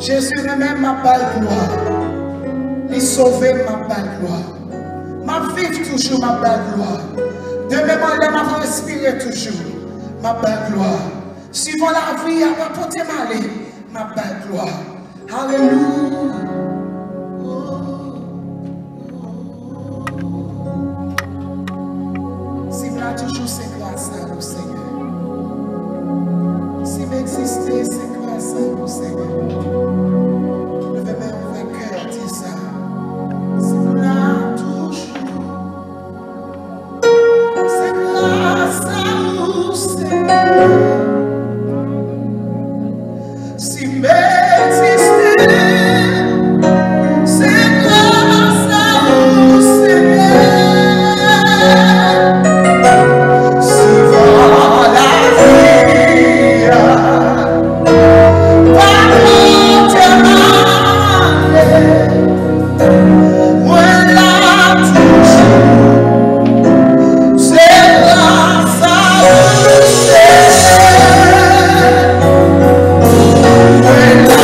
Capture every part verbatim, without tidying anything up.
Jezi renmen m, m ap ba l glwa. Li sove m, m ap ba l glwa. M ap viv toujou, m ap ba l glwa. Demen m anlè, m ap respire toujou, m ap ba l glwa. Sivan lavi a pa pote m ale, m ap ba l glwa. Alelouya. Si m la toujou, se gras a ou, Senyè. Si m egziste, se gras a ou, Senyè. Leve men w, ouvè kè w, di sa. Si m la toujou, se gras a ou, Senyè. Si m egziste, se gras a ou, Senyè. Si van lavi a pa pote m ale, mwen la toujou. Se gras a ou, Senyè. Mwen la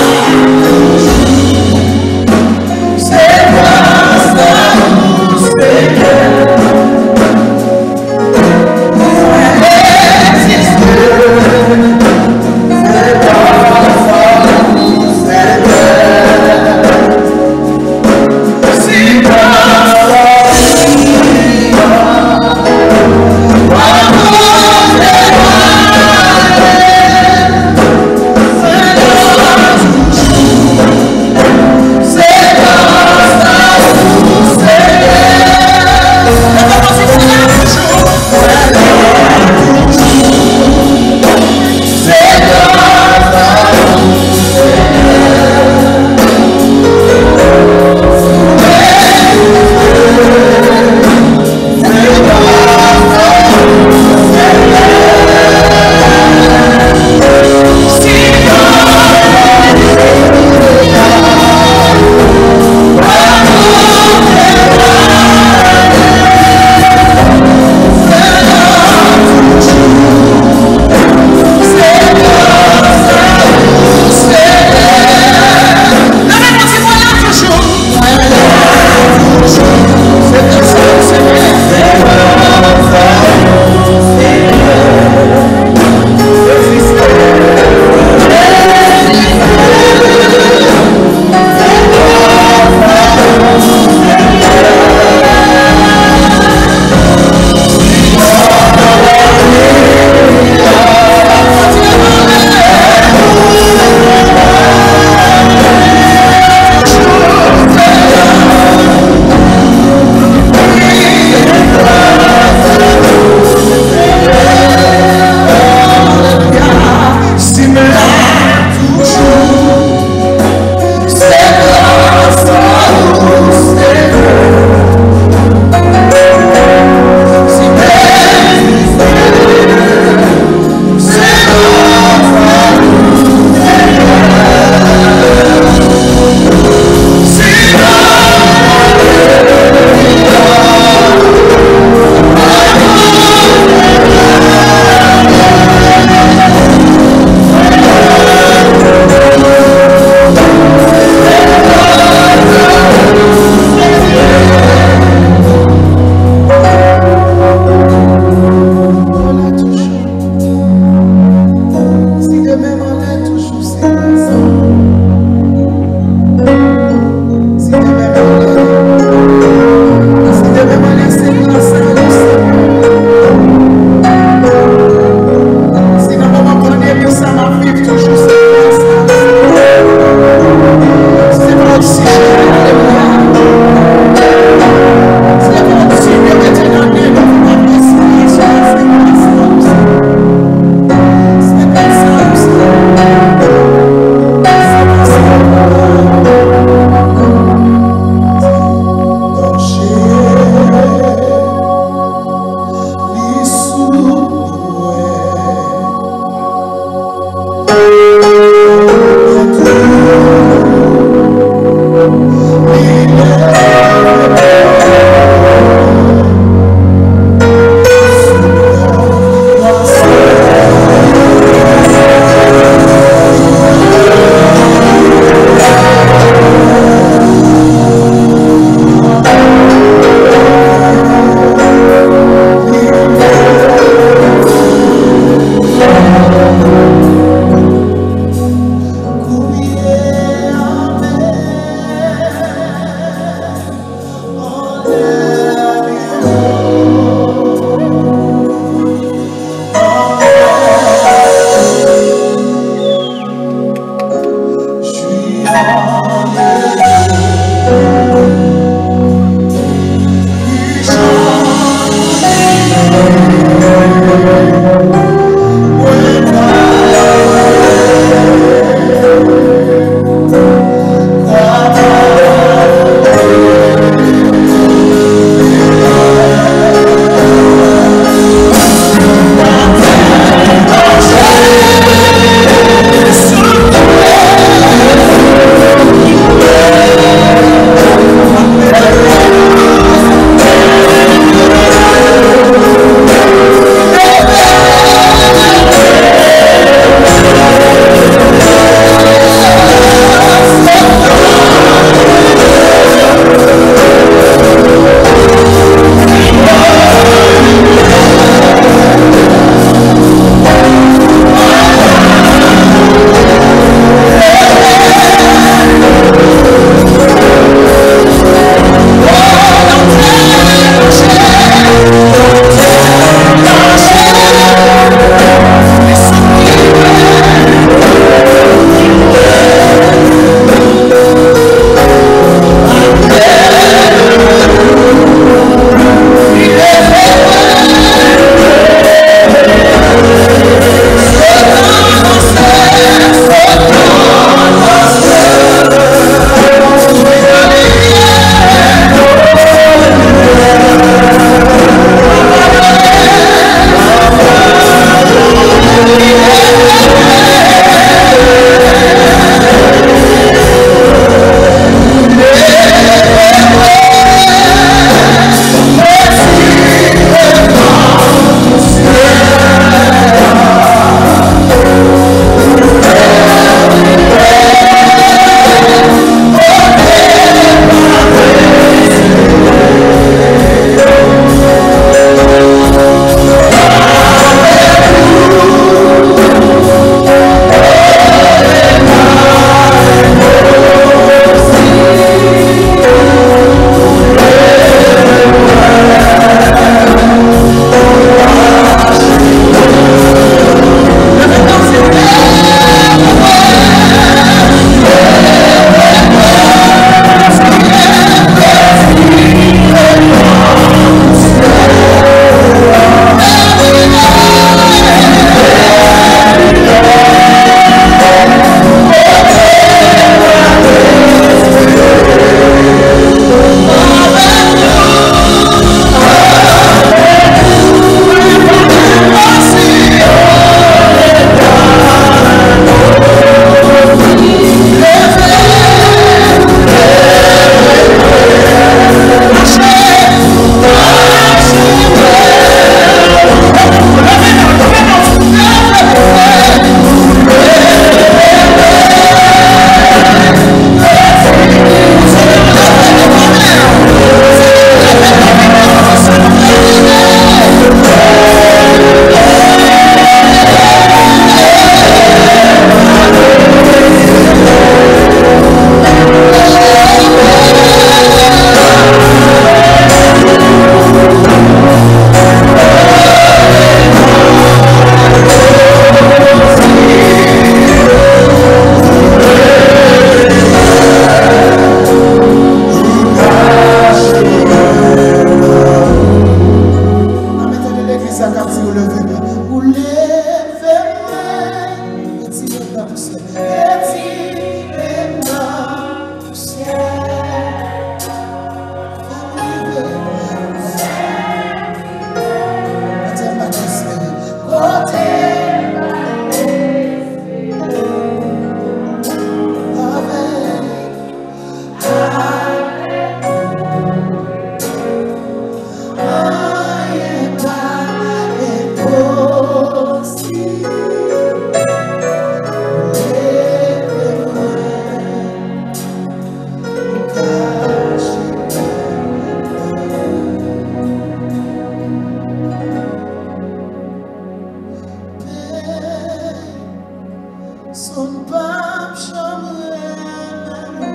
Son pa janm renmen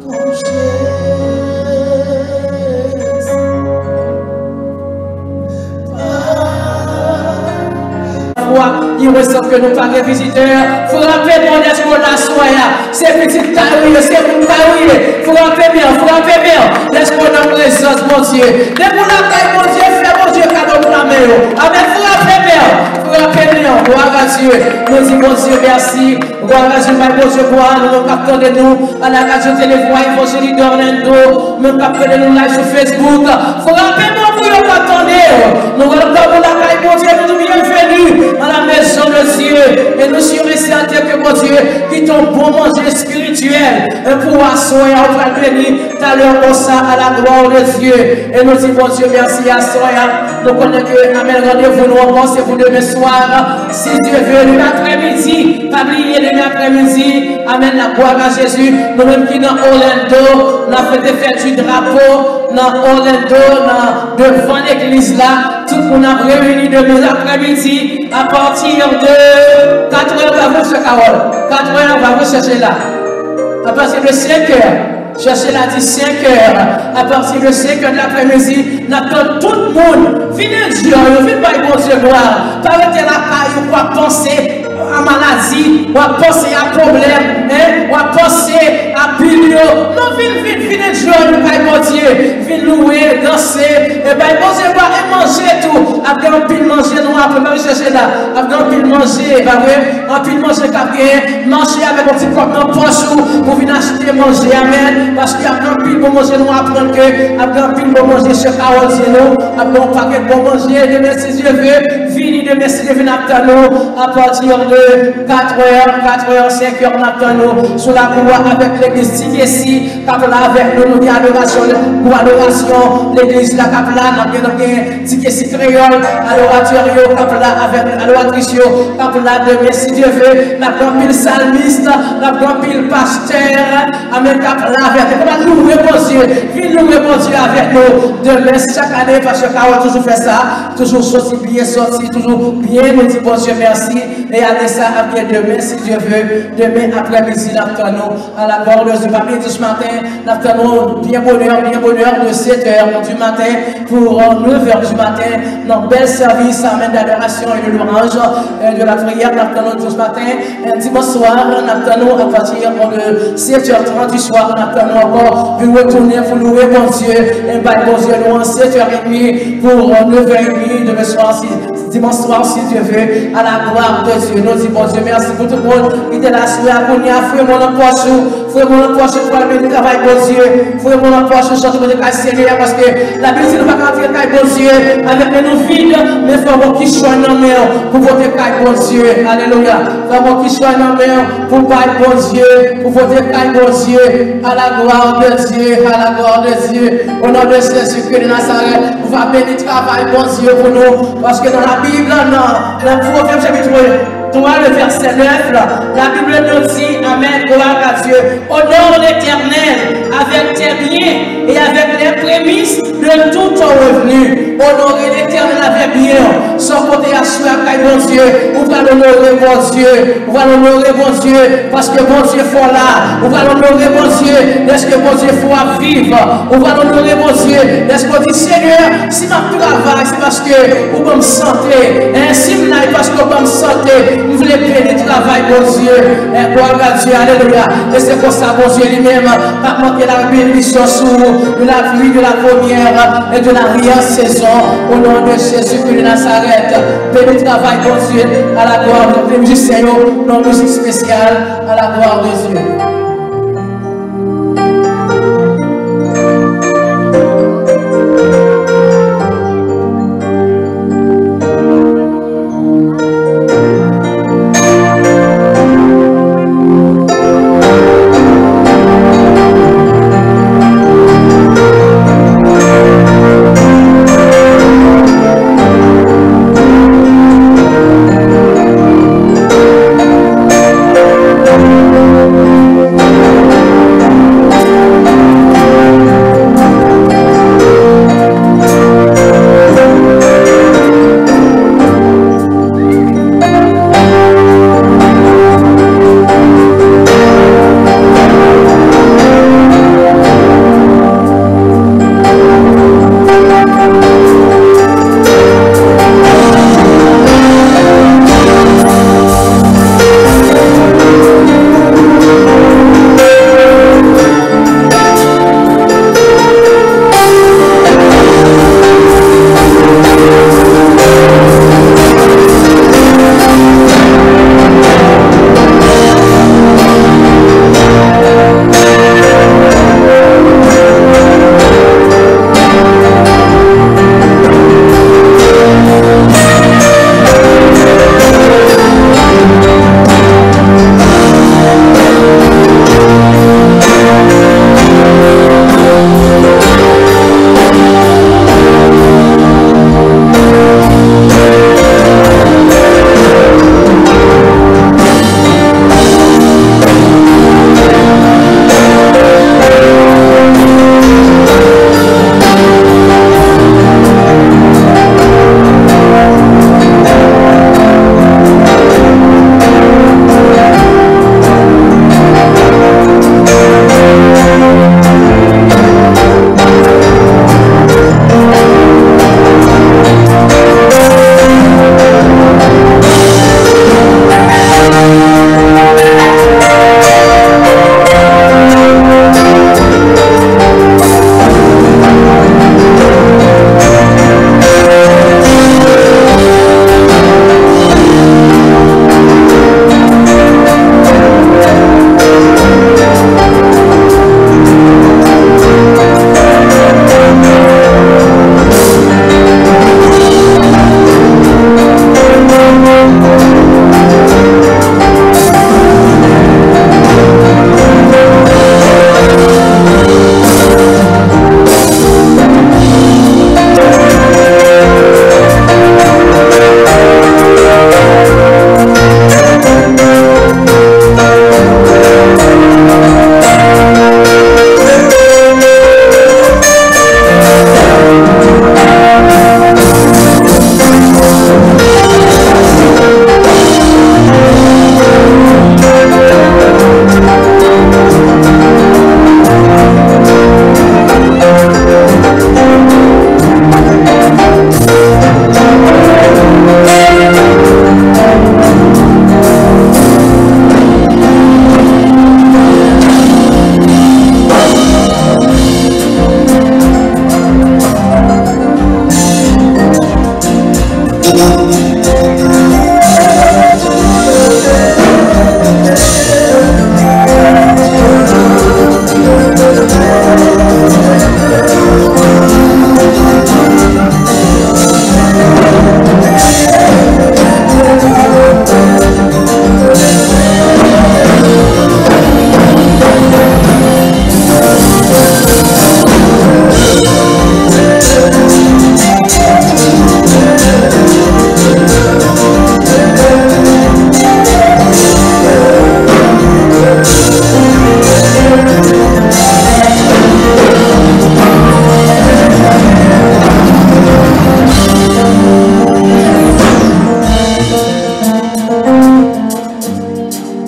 mwen kon Jezi. Fwa, il ressemble ke nou pa gen vizitè. Frape non lèspri la aswè a. Se pitit kay ou ye, se moun kay ou ye. Frape men, frape men. Lèspri nan prezans Bondye. Depi w lakay Bondye, fè Bondye kado pou lamen yo. Amèn. Frape men, frape men. Glwa a Dye. Nou di Bondye mèsi. Glwa a Dye, bay Bondye glwa. Nou menm k ap tande nou a la radyo Televwa Evanjelik de Orlando. Menm k ap tande nou live sou Facebook. Frape men pou yo ka tande. Nou welcome ou lakay Bondye, nou di bienvenue à la maison de Dieu. E nou sûr et certain ke Bondye kite yon bon manje espirityèl pou aswè a, ou pral beni talè konsa, à la gloire de Dieu. E nou di Bondye mèsi aswè a. Nou konnen ke, amèn, randevou nou ankò se pou demen swa, si Dye ve, demen aprèmidi. Pa bliye demen aprèmidi. Amèn, la gloire à Jésus. Nou menm ki nan Orlando, n ap fete fèt di drapo nan Orlando, nan devan legliz la. Tout moun ap reyini demen aprèmidi. À partir de quatre heures, pa vre, sè Carole? Quatre heures, pa vre, chèche la. À partir de cinq heures, chèche la, di cinq heures. À partir de cinq heures de l'après-midi, n ap tann tout moun. Vin enjoy, vin bay Bondye glwa. Pa rete lakay ou, w ap panse a maladi, w ap panse a pwoblèm, en, w ap panse a bil yo. Non, vin, vin, vin enjoy nou kay Bondye. Vin louwe, danse, e bay Bondye glwa, e manje tou. Ap gen anpil manje nou ap pran, pa vin chèche la. Ap gen anpil manje, pa vre? Anpil manje k ap genyen. Mache avèk yon ti kòb nan pòch ou pou vin achte manje, amèn. Paske ap gen anpil bon manje nou aprann ke ap gen anpil bon manje, sè Carole di nou. Ap gen yon pakèt bon manje. Demen, si Dye ve, vini demen, si Dye ve, n ap tann ou à partir de quatre heures, quatre heures, cinq heures, n ap tann ou sou lakou a avèk legliz Tikesi k ap la avèk nou. Nou gen adorasyon, gwoup adorasyon legliz la k ap la. N ap gen, n ap gen Tikesi Kreyòl, adoratè yo k ap la avèk nou, adoratris yo k ap la demen, si Dye ve. N ap gen anpil salmis, n ap gen anpil pastè, amèn, k ap la avèk nou. Kòman louwe Bondye, vin louwe Bondye avèk nou demen, chak ane, pastè Carole toujou fè sa, toujou soti byen, soti toujou byen, nou di Bondye mèsi. E ane sa ap gen demen, si Dye ve, demen aprèmidi, n ap tann nou. À la gloire de Dieu. Pa bliye dimanch maten, n ap tann nou byen bonè, byen bonè, de sept heures du matin pour, euh, neuf heures du matin, nan bèl sèvis, amèn, d'adoration et de louange, euh, de la prière, n ap tann nou dimanch maten, euh, dimanch swa, n ap tann nou à partir de sept heures trente du soir, n ap tann nou ankò, vin retounen pou louwe Bondye, e bay Bondye nou an sept heures et demie pour, euh, neuf heures et demie demain soir, si Dimanch swa, si Dye ve, à la gloire de Dieu. Nou di Bondye mèsi pou tout moun ki te la aswè a. Kounye a, foure men w nan pòch ou. Foure men w nan pòch ou pou al beni travay Bondye. Foure men w nan pòch ou, chante Bondye kay Senyè a, paske Labib di nou pa ka antre kay Bondye avèk men nou vid, men fò w gon kichòy nan men w pou pote kay Bondye. Alelouya. Fò w gon kichòy nan men w pou bay Bondye, pou pote kay Bondye. À la gloire de Dieu, à la gloire de Dieu. Au nom de Jésus-Christ de Nazareth, ou va beni travay Bondye pou nou. Paske nan Labib, nan, nan Pwovèb chapit twa, le vèsè nèf, Labib nou di, amèn, glwa a Dye, onore Letènèl avèk tes biens et avec les prémices de tous tes revenus. Onore Letènèl avèk byen w. Sa w pote aswè a kay Bondye, ou pral onore Bondye. Ou pral onore Bondye, paske Bondye fè w la. Ou pral onore Bondye, dèske Bondye fè w ap viv. Ou pral onore Bondye, dèske w di, Senyè, si m ap travay, se paske ou ban m sante. En, si m la, e paske ou ban m sante. M vle beni travay Bondye. Eh, gloire à Dieu, alelouya. E se konsa Bondye li menm p ap manke lage benisyon sou ou, de la pluie, de la première et de l'arrière-saison, au nom de Jésus-Christ de Nazareth. Beni travay Bondye, à la gloire de Dieu. Mizisyen yo, nan mizik espesyal, à la gloire de Dieu.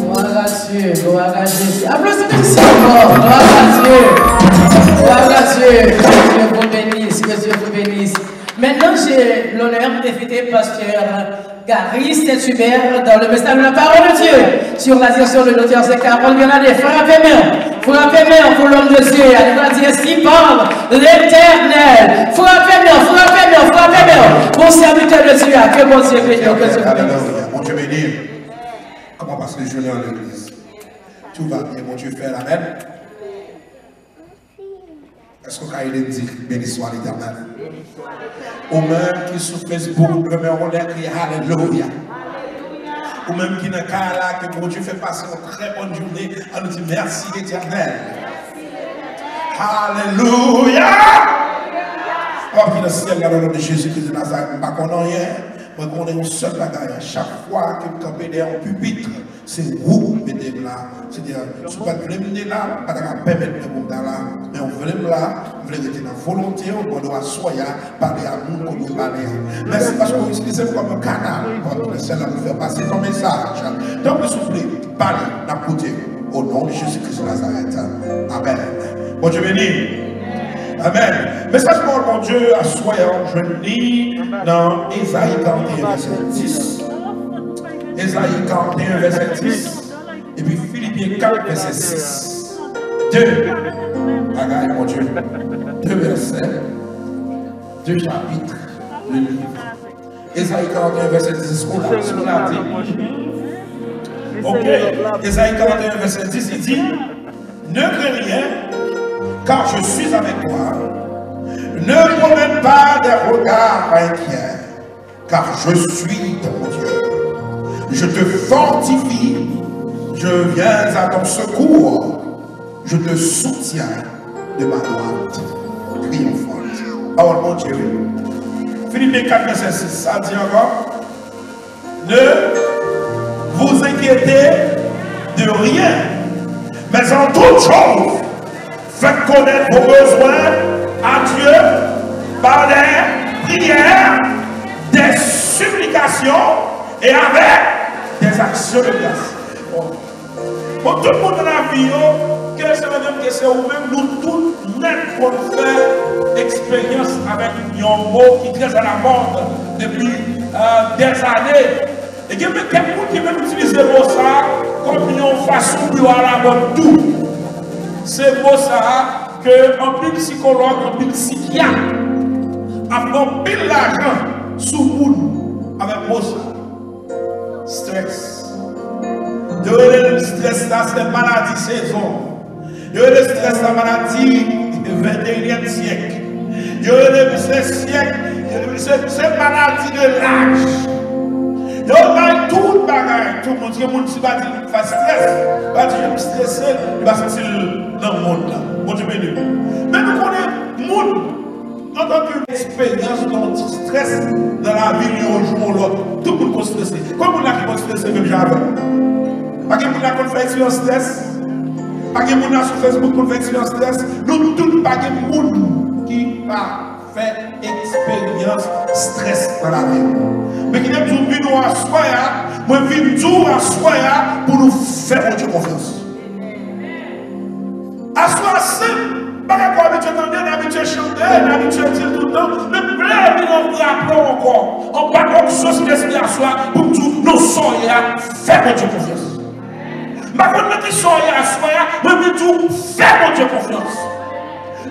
Gloire à Dieu, gloire à Jésus. Aplodi pou Senyè ankò. Gloire à Dieu. Gloire à Dieu. Que Dieu vous bénisse, que Dieu vous bénisse. Maintenant, j'ai l'honneur d'inviter pasteur Gary Saint-Hubert dans le message de la parole de Dieu sur la direction de l'auteur, c'est Carole Bernadette. Frappez main, frappez main pour l'homme de Dieu. Allez, on va dire, est-ce qu'il parle l'Éternel? Frappez main, frappez main, frappez main. Bon serviteur de Dieu, que Bon Dieu bénisse, que Dieu bénisse. Alléluia. Bon Dieu béni. Comment passe le jeûne en l'église? Tout va bien, Bon Dieu fait. Amen. Èske w ka ede m di, Beni swa Letènèl? Ou menm ki sou Facebook, leve w anlè, kriye alelouya. Ou menm ki nan kay la, ke Bondye fè pase yon trè bòn jounen, ann nou di, mèsi Letènèl. Alelouya! Papa ki nan syèl la, nan non de Jezi Kris de Nazarèt, m pa konn anyen. Mwen konnen yon sèl bagay, chak fwa ke m kanpe dèyè yon pipit, se ou ki mete m la. Seyè, si w pa t vle m te la, m pa ta ka pèmèt mwen pou m ta la. Men w vle m la, m vle rete nan volonte w, mande w aswè a, pale a moun kot w vle pale a. Mèsi paske w itilize m kòm yon kanal, kòm yon sèl la pou fè pase ton mesaj. Tanpri, souple, pale, n ap koute w. O non de Jezi Kris Nazarèt. Amèn. Bondye beni. Amèn. Mesaj pawòl Bondye aswè a, w jwenn li nan Ezayi karannteyen, vèsè dis. Ezayi karannteyen, vèsè dis. Epi Filipyen kat, vèsè sis. De bagay, Bondye. De vèsè. De chapit. De liv. Ezayi karannteyen, vèsè dis, ou la, si w la di. Ok, Ezayi karannteyen, vèsè dis, li di, ne crains rien, car je suis avec toi. Ne promène pas des regards inquiets, car je suis ton Dieu. Je te fortifie, je viens à ton secours. Je te soutiens de ma droite triomphante. Pawòl Bondye, wi. Filipyen kat, vèsè sis, sa di ankò, ne vous inquiétez de rien, mais en toute chose, faites connaître vos besoins à Dieu par des prières, des supplications et avec des actions de grâce. Bon. Bon, tout moun nan lavi yo, ke se mwen menm, ke se ou menm, nou tout nèt konn fè eksperyans avèk yon mo ki trè alamòd depi, euh, dèzane. E gen kèk moun ki menm itilize mo sa a kòm yon fason pou yo alamòd tou. Se mo sa a ke anpil sikològ, anpil sikyat ap fè anpil lajan sou moun avèk mo sa a. Strès. Yo rele strès la, se maladi sezon. Yo rele strès la maladi venteyinyèm syèk. Yo rele se syèk, se, se maladi de laj. Yo bay tout bagay, tout moun, gen moun si pa di l pa strès, pa di jan l strese, li pa santi l nan mond la. Bondye beni nou. Men nou konnen moun Antanke eksperyans nan yon ti strès nan lavi l yon jou yon lòt. Tout moun konn strese. Konbyen moun la ki konn strese menm jan avè m? Pa gen moun la konn fè eksperyans strès? Pa gen moun la sou Facebook konn fè eksperyans strès? Nou tout pa gen moun ki pa fè eksperyans strès nan lavi nou. Men kite m di w, vin ou aswè a, mwen vin di w aswè a pou nou fè Bondye konfyans. Aswè a senp, bagay ke w abitye tande, n abitye chante, n abitye di l tout tan, men m vle vin raple w ankò, anba onksyon Sentespri aswè a, pou m di w, nan sa w ye a, fè Bondye konfyans. M pa konn nan ki sa w ye aswè a, mwen vin di w, fè Bondye konfyans.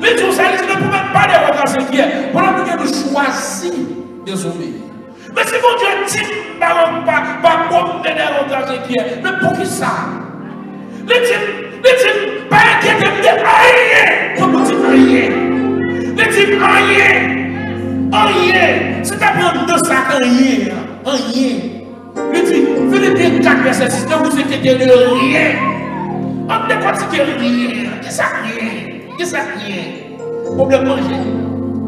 Li di w sa, li di, ne promène pas des regards inquiets, pandan nou gen nou chwazi dezobeyi. Men si Bondye di m pa, pa, pa pwomne dèyè yon gaz enkyè, men poukisa? Li di m, li di m, pa enkyete m de anyen. Fòk nou di anyen. Li di m anyen. Anyen. Si ta pran nan sa k anyen an, anyen. Li di, Filipyen kat vèsè sis, ne vous inquiétez de rien. Ann dekòtike ryen an. Kisa k ryen? Kisa k ryen? Pwoblèm manje,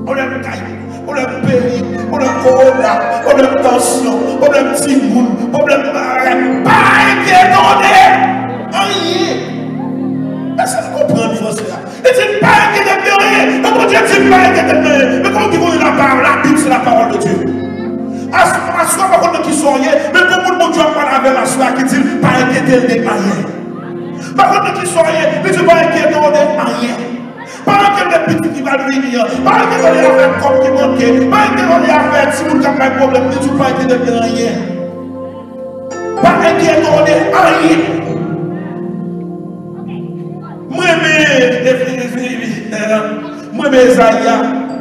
pwoblèm kay, pwoblèm peyi, pwoblèm kowona, pwoblèm tansyon, pwoblèm timoun, pwoblèm marèt. Pa enkyete w de anyen. Èske nou konprann fransè a? Li di, pa enkyete m de anyen. Bon, Bondye di, pa enkyete m de anyen. Men kòman ki konnen la pa-, Labib se la parole de Dieu? Aswè, aswè, pa konn nan ki sa w ye, men gon moun Bondye ap pale avè l aswè a ki di l, pa enkyete l de anyen. Pa konn nan ki sa w ye, li di, pa enkyete w de anyen. Pa enkyete de pitit ki pral vini an. Pa enkyete w de afè kòb ki manke. Pa enkyete w de afè timoun k ap bay pwoblèm. Li di w pa enkyete de anyen. Pa enkyete w de anyen. M renmen, m renmen Ezayi a,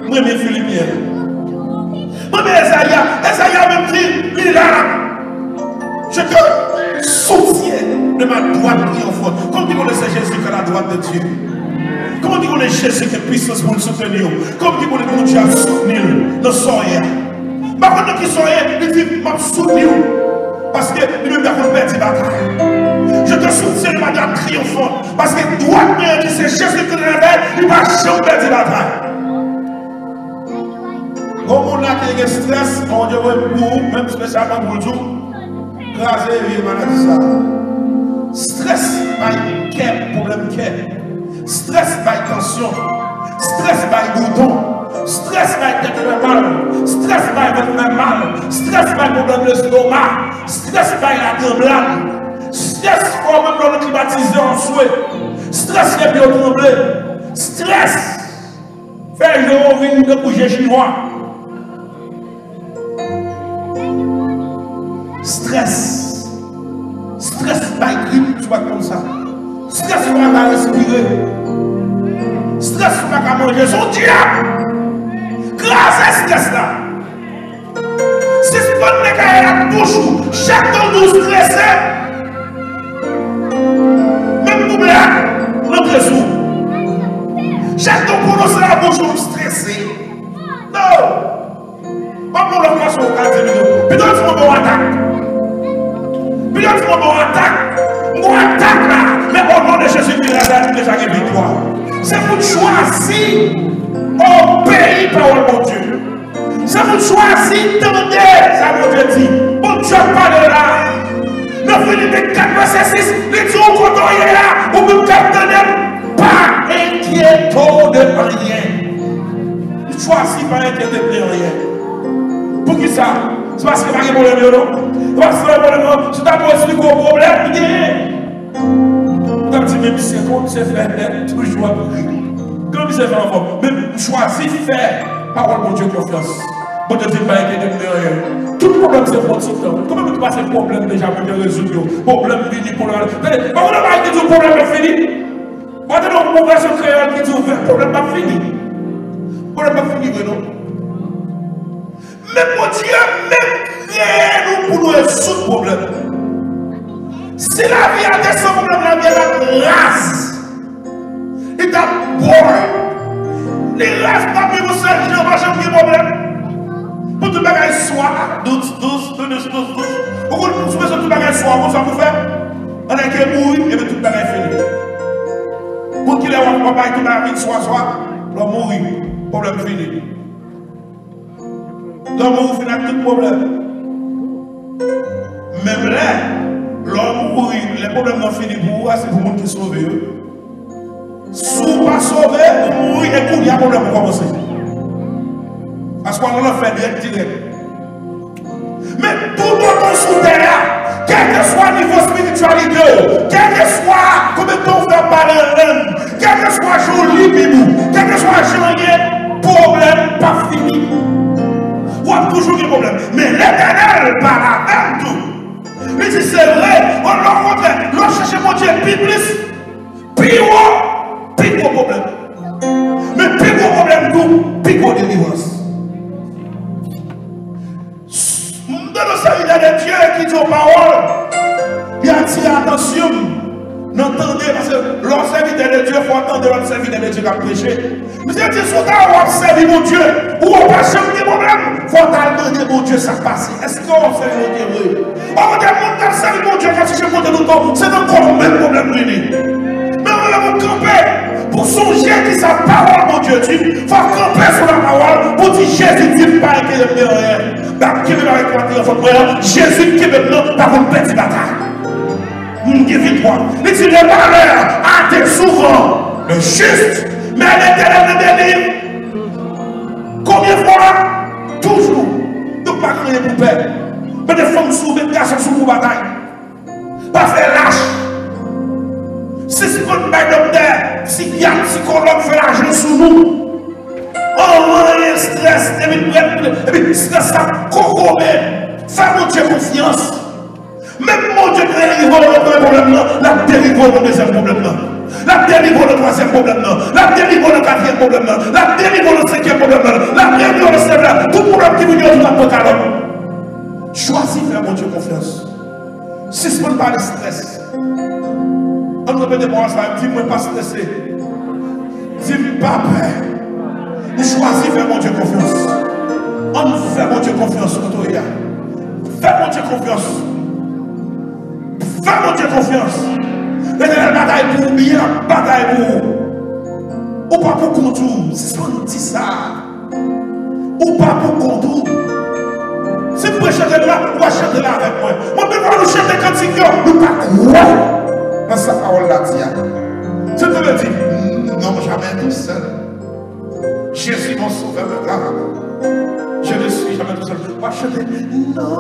m renmen Filipyen. M renmen Ezayi a, Ezayi a menm di, li la. Je te soutiens de ma droite triomphante. Combien de monde sait Jésus qui est à la droite de Dieu? Combien de monde sait Jésus qui est puissance pour nous soutenir? Combien de monde Bondye ap soutni l nan sa w ye a? M pa konn nan ki sa w ye, li di, m ap soutni w. Paske li menm li pa konn pèdi batay. Je te soutiens de ma droite triomphante. Paske dwat mwen an ki se Jezi Kris nan lè, li pa janm pèdi batay. Gon moun la ki gen strès, Bondye voye m pou ou, menm espesyalman pou l di w, kraze vye maladi sa. Strès bay kè, pwoblèm kè. Strès bay tansyon. Strès bay bouton. Strès bay tèt fè mal. Strès bay vant fè mal. Strès bay pwoblèm lestoma. Strès bay latranblad. Strès fè w menm lè w nan klimatize w ap swe. Strès fè pye w tranble. Strès fè je w vin tankou je chinwa. Strès. Strès bay grip, si w pa t konn sa. Strès fè w pa ka respire. Strès fè w pa ka manje. Se yon dyab. Kraze strès la. Sispann netwaye ak bouch ou. Chak tan w di w strese, menm double a rantre sou ou. Chak tan w pwononse nan bouch ou, m strese. No! Pa pran lòt fason ou ka di li tou. Pito w di mwen bon atak. Pito w di mwen bon atak. M gon atak la. Men o non de Jezi Kris Nazarèt, m deja gen viktwa. Se pou n chwazi obeyi pawòl Bondye. Se pou n chwazi tande sa Bondye di. Bondye ap pale la. Nan Filipi kat vèsè sis, li di w kote w ye a, ou menm k ap tande m, pa enkyete w de anyen. M chwazi pa enkyete m de anyen. Poukisa? Se paske pa gen pwoblèm yo non. Se paske pa gen pwoblèm yo. Si w ta pou eksplike w pwoblèm ki genyen, ou t ap di, men misye konn se fè nèt, toujou ap ri. Kòman misye fè ankò? Men m chwazi fè pawòl Bondye konfyans. Bondye di m pa enkyete m de anyen. Tout pwoblèm se pou yon ti tan. Konbyen moun ki pase pwoblèm deja Bondye rezoud yo? Pwoblèm vini, pwoblèm ale. Tande, pa gen yon bagay ki di w pwoblèm ap fini. Pa tande yon vèsyon kreyòl ki di w pwoblèm p ap fini. Pwoblèm p ap fini vre non. Men Bondye menm kreye nou pou nou rezoud pwoblèm. Si lavi a te san pwoblèm, lavi a t ap raz. Li t ap boring. Li raz, pa gen yon sèl jan, pa janm gen pwoblèm. Pou tout bagay swa dous, dous, dous, dous, dous. Ou konn, sou bezwen tout bagay swa, ou konn sa pou fè? Ann eke mouri, epi tout bagay fini. Pou kilè w ap bay tout bagay vin swa, swa, lè w mouri, pwoblèm fini. Lè w mouri, w fin ak tout pwoblèm. Menm lè, lè w mouri, lè pwoblèm nan fini pou ou a, se pou moun ki sove yo. Si w pa sove, ou mouri, e kounye a pwoblèm ou kòmanse. Paske w al nan lanfè nèt dirèk. Men toutotan w sou tè a, kèlkeswa nivo espirityalite w, kèlkeswa konbyen tan w fè ap pale an lang, kèlkeswa jan w li Bib ou, kèlkeswa jan w ye, pwoblèm p ap fini. W ap toujou gen pwoblèm. Men Letènèl pale avè m tou. Li di, se vre, o, lè w kontrè, lè w chèche Bondye pi plis, pi wo, pi gwo pwoblèm. Men pi gwo pwoblèm tou, pi gwo delivrans. M tande yon sèvitè de Dye ki di yon pawòl, li atire atansyon m nan tande, paske lè w sèvitè de Dye, fò w tande lòt sèvitè de Dye k ap preche. Misye di, si w ta wè w ap sèvi Bondye, ou wè w pa janm gen pwoblèm, fò w t al mande Bondye sa k pase. Èske w ap sèvi Bondye vre? Okontrè, moun k ap sèvi Bondye, k ap chèche Bondye toutan, se nan kò w menm pwoblèm vini. Men ou menm ou kanpe pou sonje kisa pawòl Bondye di, fò w kanpe sou lapawòl pou di, Jezi di m pa enkyete m de anyen. M ap kenbe avèk batri an fòt mwen an, Jezi kenbe m nan, pa pou m pèdi batay. M gen viktwa. Li di, le malheur attend souvent le juste, mais l'Éternel le délivre. Konbyen fwa? Toujou. Donk pa gen anyen pou pè. Mete fanm sou ou, mete gason sou ou pou batay. Pa fè lach. Sispann bay doktè, sikyat, sikològ fè lajan sou nou. Anvan anyen, strès, epi, epi strès la kokobe. Fè Bondye konfyans. Menm Delivre w nan dezyèm pwoblèm nan. L ap delivre w nan twazyèm pwoblèm nan. L ap delivre w nan katriyèm pwoblèm nan. L ap delivre w nan senkyèm pwoblèm nan. L ap delivre w nan sèt la. Tout pwoblèm ki vini yo, tout ap pran kalòt. Chwazi fè Bondye konfyans. Sispann pale strès. Ann repete pawòl sa a, di, "Mwen pa strese." Di, "M pa pè." Ou chwazi fè Bondye konfyans. Ann fè Bondye konfyans kote w ye a. Fè Bondye konfyans. Fè Bondye konfyans. Letènèl batay pou ou, byen ap batay pou ou. Ou pa pou kont ou. Sispann di sa. Ou pa pou kont ou. Si m pral chante la, ou va chante la avèk mwen. Mwen menm, nou chante kantik yo, nou pa kwè nan sa pawòl la di a. Se te vle di, "Non, jamais tout seul. Jésus, mon sauveur, me garde. Je ne suis jamais tout seul." Ou va chante, "Non,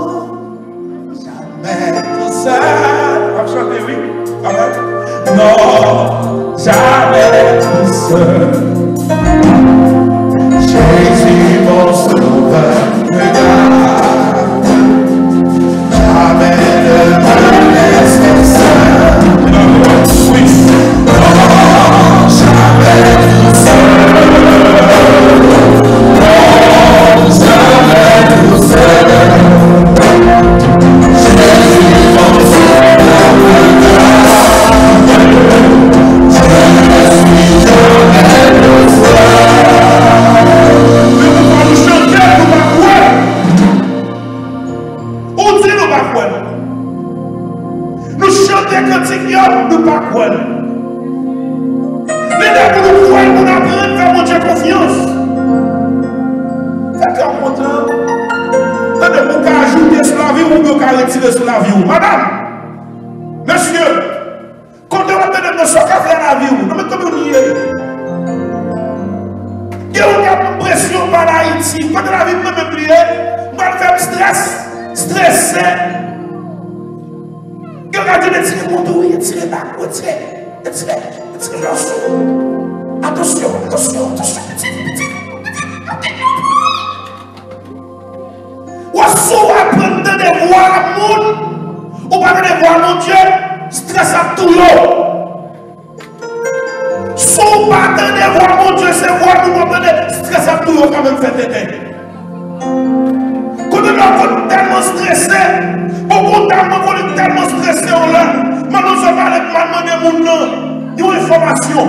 jamais tout seul." W ap chante, wi. Amen. Non, jamais tout seul. Jésus, mon sauveur, me garde. Jamais ne me laisse seul. Oui. Non, jamais tout seul. Non, jamais tout seul. Ou di nou pa kwè l. Nou chante kantik yo, nou pa kwè l. Li lè pou nou kwè l, pou n aprann fè Bondye konfyans. Fè kè w kontan. Tande, ou ka ajoute sou lavi w, oubyen ou ka retire sou lavi w. Madanm, mesye, kote w ap tande m nan, sa w ka fè nan lavi w, nan men kòman w ye. Gen yon k ap pran presyon pa Ayiti, kote lavi m nan menm li ye, m pral fè m strès, strese. Gen yon k ap di, "Retire moutou, retire bak, retire, retire, retire lòs ou." Atansyon, atansyon, atansyon, pitit, pitit, pitit, pitit. Wè, si w aprann tande vwa moun, ou pa tande vwa Bondye, strès ap touye w. Si w pa tande vwa Bondye, se vwa moun w ap tande, strès ap touye w, ou ka menm fè tenten. Kote lè w konn tèlman strese, bon, gon dam mwen konnen tèlman strese yon lè, m al nan zòn pale, m al mande moun nan yon enfòmasyon.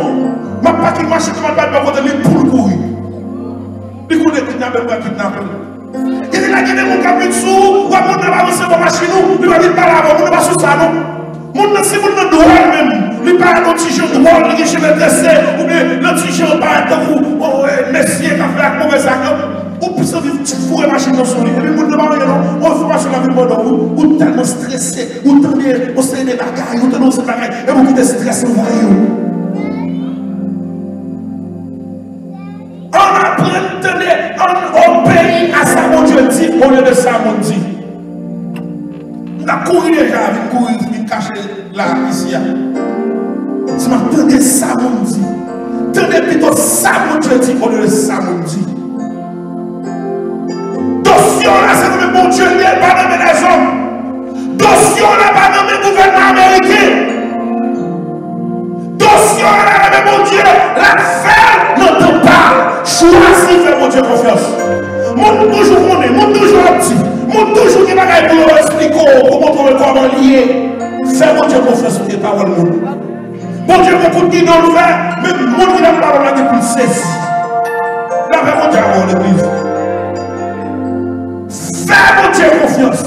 M ap pake machin nan, m al bay bò kote li, pou l kouri. Li konnen kidnapè, m pral kidnape l. Gen de lè, gen de moun k ap vin sou ou, w ap moun nan pa ranse bò machin ou, li pa vin pale avè w, moun nan pa sou sa non. Moun nan, si moun nan dwòl menm, li parèt yon ti jan dwòl, li gen cheve trese, oubyen yon ti jan parèt tankou, o, e, mesye k ap fè ak move zak yo, ou plis anvi foure machin nan sou li. Epi moun nan pa anyen non, yon enfòmasyon la vin pandan ou, ou tèlman strese, ou tande yon seri de bagay, ou tande yon seri de bagay, epi ou kite strès anvayi ou. Ann aprann tande, ann obeyi a sa Bondye di, olye de sa moun di. M t ap kouri deja, vin kouri, vin kache la, isi a. Si m ap tande sa moun di, tande pito sa Bondye di, olye de sa moun di. Dosye w la, se nan men Bondye l ye, pa nan men lèzòm. Dosye w la pa nan men gouvènman ameriken. Dosye w la nan men Bondye, l ap fè l nan tan pa l. Chwazi fè Bondye konfyans. Moun toujou konnen, moun toujou ap di, moun toujou gen bagay pou yo eksplike w, pou montre w kòman li ye. Fè Bondye konfyans, ou gen pawòl moun. Bondye gon kout gidon l fè, men moun ki t ap pale la gen pou l sezi. Lapè Bondye avè w, legliz. Fè Bondye konfyans.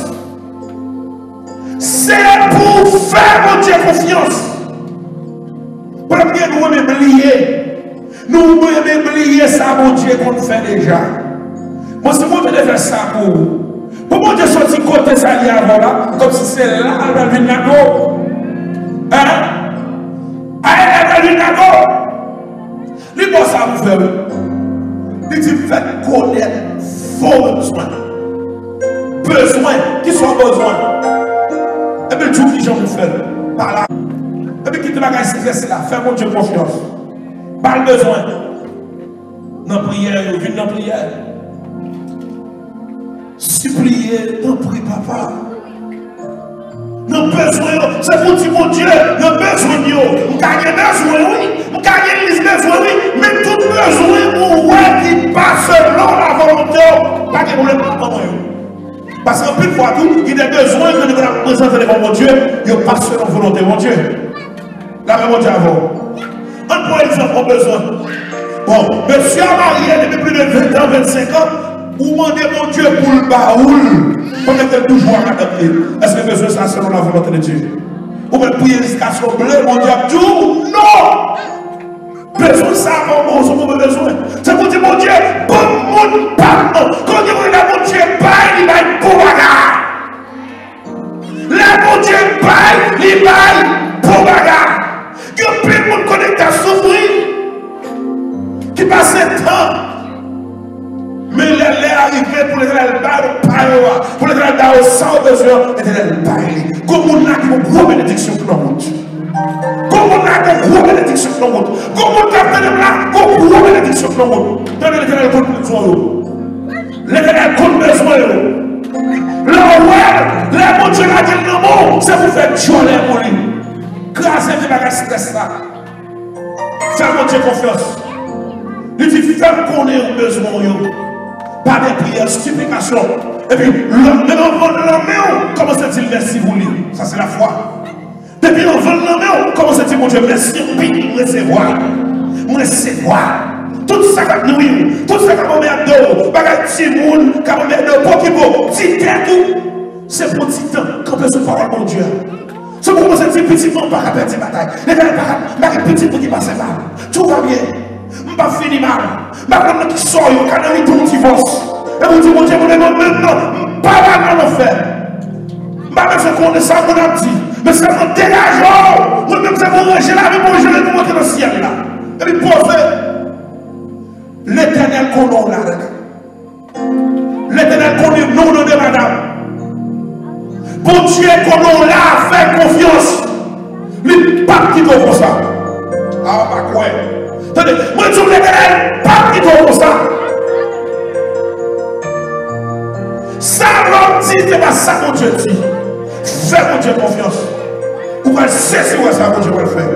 Se pou w fè Bondye konfyans. Pèp gen nou renmen bliye. Nou renmen bliye sa Bondye konn fè deja. Bon, si Bondye te fè sa pou ou, pou Bondye soti kote sa li avè w la, kòmsi se la l pral vin lage w. Hein? A e la l pral vin lage w. Li ba w sa pou fè, wi. Li di, "Fè m konèt vos besoins." Bezwen, kisa w bezwen? Epi l di w kijan pou fè l. Pa la. Epi kite bagay strès la, fè Bondye konfyans. Ba l bezwen. Nan priyè yo, vin nan priyè. Sipliye, tanpri, Papa. Nan bezwen yo, se pou di Bondye, nan bezwen Pa gen pwoblèm ak manman yo. Paske anpil fwa tou, gen de bezwen ke nou konn ap prezante devan Bondye, yo pa selon volonte Bondye. Lapè Bondye avè w. Ann pran egzanp yon bezwen. Bon, mesye a marye depi plis de ven tan, vennsenk an, ou mande Bondye pou l ba ou l, pandan ke l toujou ak madanm li. Èske bezwen sa a selon lavolonte de Dye? Ou mèt priye jiskaske w ble, Bondye ap di w non! Bezwen sa a pa yon bon, se yon move bezwen. Se pou di Bondye, ban m moun pa m nan. Kote mwen la Bondye bay, li bay bon bagay. Lè Bondye bay, li bay bon bagay. Gen anpil moun konekte a soufri, ki pase tan. Men lè lè a rive pou Letènèl ba yo pa yo a, pou Letènèl ba yo sa yo bezwen an, Letènèl bay li. Gon moun la ki gon gwo benediksyon ki nan wout. Gon moun la gon gwo benediksyon ki nan wout. Gon moun k ap tande m la, gon gwo benediksyon ki nan wout. Tande Letènèl konn bezwen yo. Letènèl konn bezwen yo. Lè w wè, lè Bondye lage l nan men w, se pou fè djòlè pou li. Kraze vye bagay strès la. Fè Bondye konfyans. Li di, fè m konnen ou bezwen w yo pa de priyè, siplikasyon. Epi, lè, menm anvan l nan men w, kòmanse di l mèsi pou li. Sa se lafwa. Depi anvan l nan men w, kòmanse di Bondye mèsi anpil, m resevwa. M resevwa. Tout sa k ap nouri w, tout sa k ap anmède w, bagay timoun k ap anmède w, pokipo, ti tèt ou, se pou ti tan, kanpe sou pawòl Bondye a. Se pou kòmanse di pitit mwen pa ka pèdi batay. Letènèl pa ka, m pa gen pitit mwen ki pase pa m. Tout va byen. M p ap fini mal. M pa konn nan ki sò yo ka nan mitan yon divòs. E pou di Bondye, Bondye, mwen menm nan, m pa pral nan lanfè. M pa bezwen konnen sa moun ap di. Men sèlman degaje w. Mwen menm se pou ranje lavi m, pou jere pou monte nan syèl la. Epi poze. Letènèl konnen w la. Letènèl konnen non w nan de madanm. Bondye konnen w la, fè konfyans. Li p ap kite w konsa. A, w pa kwè. Tande, mwen di w, Letènèl p ap kite w konsa. Sa lòm di, se pa sa Bondye di. Fè Bondye konfyans. Ou pral sezi wè sa Bondye pral fè.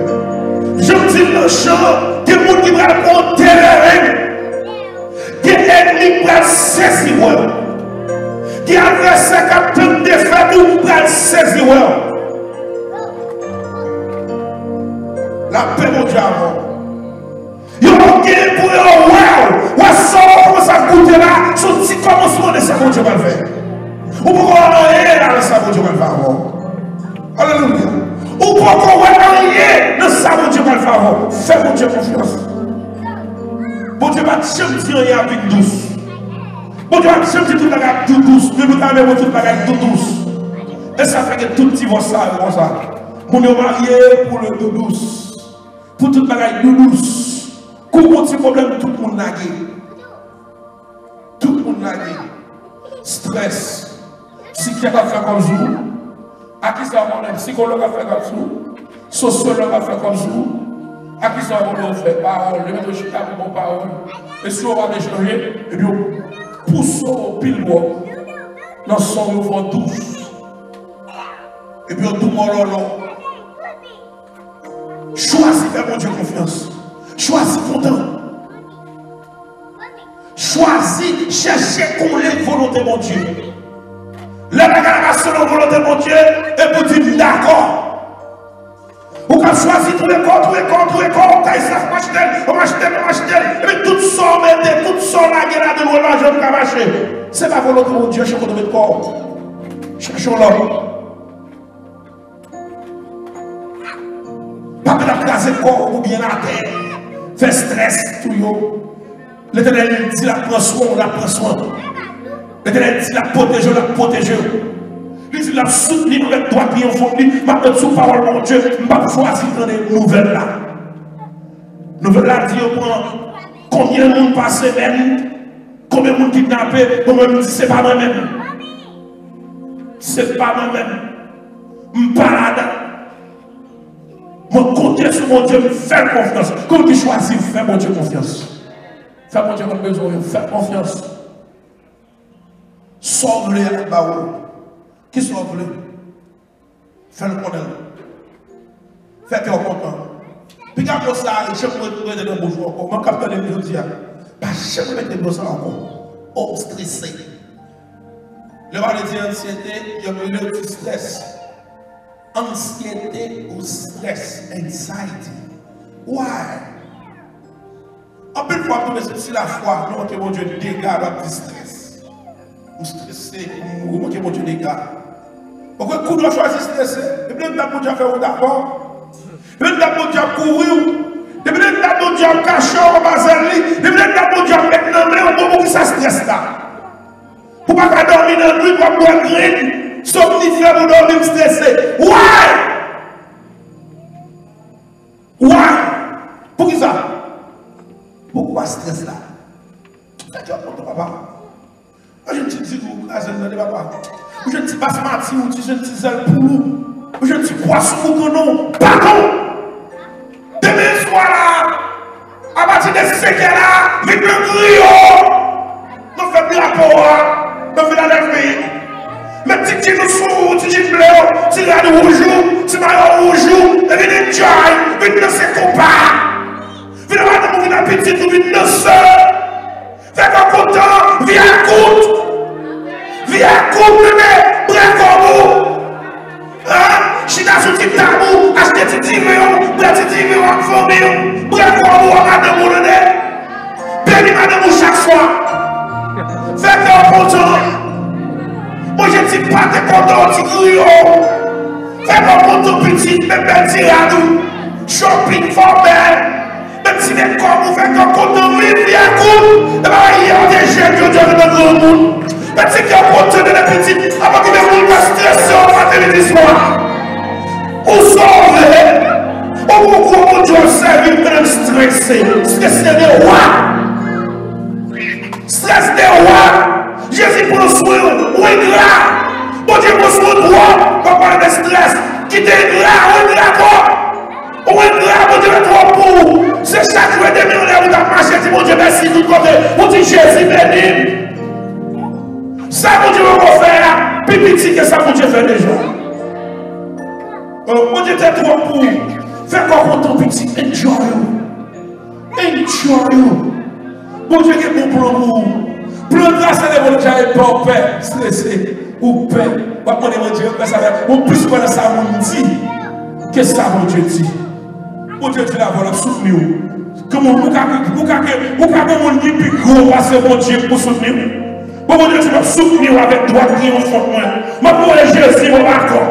Jan m di l nan chan an, gen moun ki pral pran teren. Gen ènmi k pral sezi wè w. Gen advèsè k ap tann defèt ou pral sezi wè w. Lapè Bondye avè w. Yo gen pou yo wè w. Wè sa w kòmanse ap goute la, se yon ti kòmansman de sa Bondye pral fè. Ou poko wè anyen la nan sa Bondye pral fè avè w. Alelouya. Ou poko wè anyen nan sa Bondye pral fè avè w. Fè Bondye konfyans. Bondye pa t janm di anyen ap vin dous. Bondye pa t janm di tout bagay ap doudous. Men nou ta renmen pou tout bagay doudous. E sa fè gen tout divòs sa yo konsa. Moun yo marye pou le doudous. Pou tout bagay doudous. Kou gon ti pwoblèm, tout moun lage. Tout moun lage. Strès. Sikyat ap fè kòb sou ou. A kisa w konnen? Sikològ ap fè kòb sou ou. Sosyològ ap fè kòb sou ou. A kisa w konnen w fè? Pawòl. Yo mete w chita pou bon pawòl. E si w pa vle chanje, epi yo pouse w pil bò. Nan son yo fè w dous. Epi yo tou mòlòlò. Chwazi fè Bondye konfyans. Chwazi kontan. Chwazi chèche konnen volonte Bondye. Lè bagay la pa selon volonte Bondye, epi w di, "M dakò." Ou ka chwazi touye kò, touye kò, touye kò, ou ka espas machte l, ou machte l, ou machte l, epi tout sa w mete, tout sa w lage ladan l, ou pa janm ka mache. Se pa volonte Bondye, chèche kote w met kò w. Chèche yon lòt. Pa pè n ap kraze kò w pou byen atè, fè strès, touye w. Letènèl di l ap pran swen w, l ap pran swen w. Letènèl di l ap pwoteje w, l ap pwoteje w. Li di l ap soutni w avèk dwat li an fon li. M ap ret sou pawòl Bondye, m p ap chwazi tande nouvèl la. Nouvèl la di yo pran konbyen moun pa semèn, konbyen moun kidnape, bon, mwen menm di se pa mwen menm. Se pa mwen menm. M pa ladan. Mwen konte sou Bondye, m fè l konfyans. Kòm ki chwazi fè Bondye konfyans. Fè Bondye konn bezwen w, fè l konfyans. Sa w vle a l ap ba w. Kisa w vle? Fè l konnen l. Fè kè w kontan. Piga mo sa a janm rete nan bouch ou ankò. Mwen k ap tande m jodi a. Pa janm mete mo sa a ankò. O, m strese. Lè w pale de ansyete, yo rele l ti strès. Ansyete ou strès, anxiety. Why? Anpil fwa, m tonbe sou ti lafwa, nou manke Bondye dega, l ap di strès. M strese, m manke Bondye dega. Ou kwè kou nou chwazi strese, depi lè dat Bondye ap fè wout avè w, depi lè dat Bondye ap kouvri w, depi lè dat Bondye ap kache w anba zèl li, depi lè dat Bondye ap met nan men w, bon, poukisa strès la? Ou pa ka dòmi nan nwit, w ap bwè grenn somnifè pou dòmi, m strese. Why? Why? Poukisa? Poukwa strès la? Fè kè w kontan, papa. Ou jwenn ti diri ou kraze l nan de papa. Ou jwenn ti basmati ou, ti jwenn ti zèl poul ou. Ou jwenn ti pwason ou kannon. Padon! Demen swa la, apati de senk è la, vin nan griyo. Nou fè drapo a nan Filadèlfi. Met ti djin ou sou ou, ti djin ble ou, ti rad wouj ou, ti mayo wouj ou, e vin enjoy, vin danse konpa. Vin a madanm ou, vin a pitit ou, vin danse. Fè kò kontan, vi a kout. Vi a kout, bebe, brè kòb ou. Hein? Chita sou ti tab ou, achte ti diven ou, bwè ti diven ou ak fanmi ou, bwè kòb ou ak madanm ou, tande? Beni madanm ou chak swa. Fè kè w kontan. Manje ti pate kontan, ti griyo. Fè kè w kontan pitit, met bèl ti rad ou. Shopping, fè w bèl. Met ti met kòb ou, fè kè w kontan, viv, vi a kout. E pa yè w te jèn, jodi a w vin nan granmoun. Met ti kè w kontan, tande pitit, avan ki men moun pa strese w maten, midi, swa. Ou sove. Ou gon gwo Bondye w ap sèvi, pandan l strese. Strese de wa. Strès de wa. Jezi pran swen w. Ou engra. Bondye pran swen w twòp. W ap pale de strès. Kite engra. Ou engra twòp. Ou engra, Bondye fè twòp pou ou. Se chak jou e demen anlè ou t ap mache, di Bondye mèsi tout kote. Ou di Jezi beni m. Sa Bondye poko fè a, pi piti ke sa Bondye fè deja. Oh, Bondye te twòp pou ou. Fè kò kontan pitit, enjoy ou. Enjoy ou. Bondye gen bon plan pou ou. Plan trase devan w deja, e pa w pè, strese, ou pè. W ap mande Bondye, pè sa fè, ou plis kwè nan sa moun di ke sa Bondye di. Bondye di l avè w, l ap soutni w. Kòman ou ka, ou ka, ou ka gen moun ki pi gwo pase Bondye pou soutni w? Bon, Bondye di, m ap soutni w avèk dwat ki anfont mwen. M ap voye Jezi bò bak ou.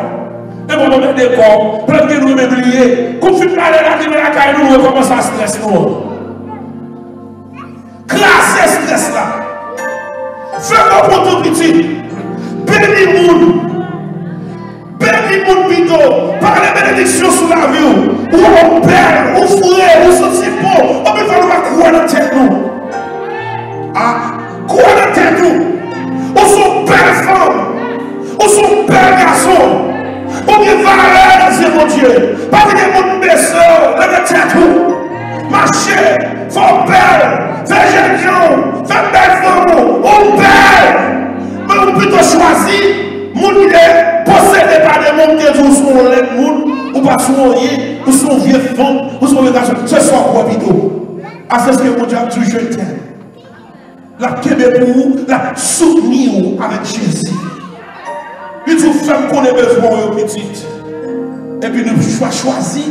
E bon, mwen mèt dekò. Plante gen nou men bliye. Kou fin pale la, ki men lakay nou, nou rekòmanse a strès nou an. Kraze strès la. Fè kò kontan pitit. Beni moun. Beni moun pito. Pale benediksyon sou lavi w. Ou, ou bèl, ou fre, ou santi bon. Anpil fwa nou pa kwè nan tèt nou. A, kwè nan tèt ou. Ou se yon bèl fanm. Ou se yon bèl gason. Ou gen valè nan zye Bondye. Pa kite moun bese w, leve tèt ou. Mache, fè w bèl, fè jènjan w, fè bèl fanm ou, ou bèl. Men ou pito chwazi moun ki te posede pa demon, ki te di w se yon lèd moun, ou pa se yon anyen, ou se yon vye fanm, ou se yon vye gason. Se sa w kwè pito. Asèske Bondye ap di w je t'aime. L ap kenbe pou ou, l ap soutni w avèk Jezi. Li di w fè m konnen bezwen w yo pitit. Epi nou chwa-, chwazi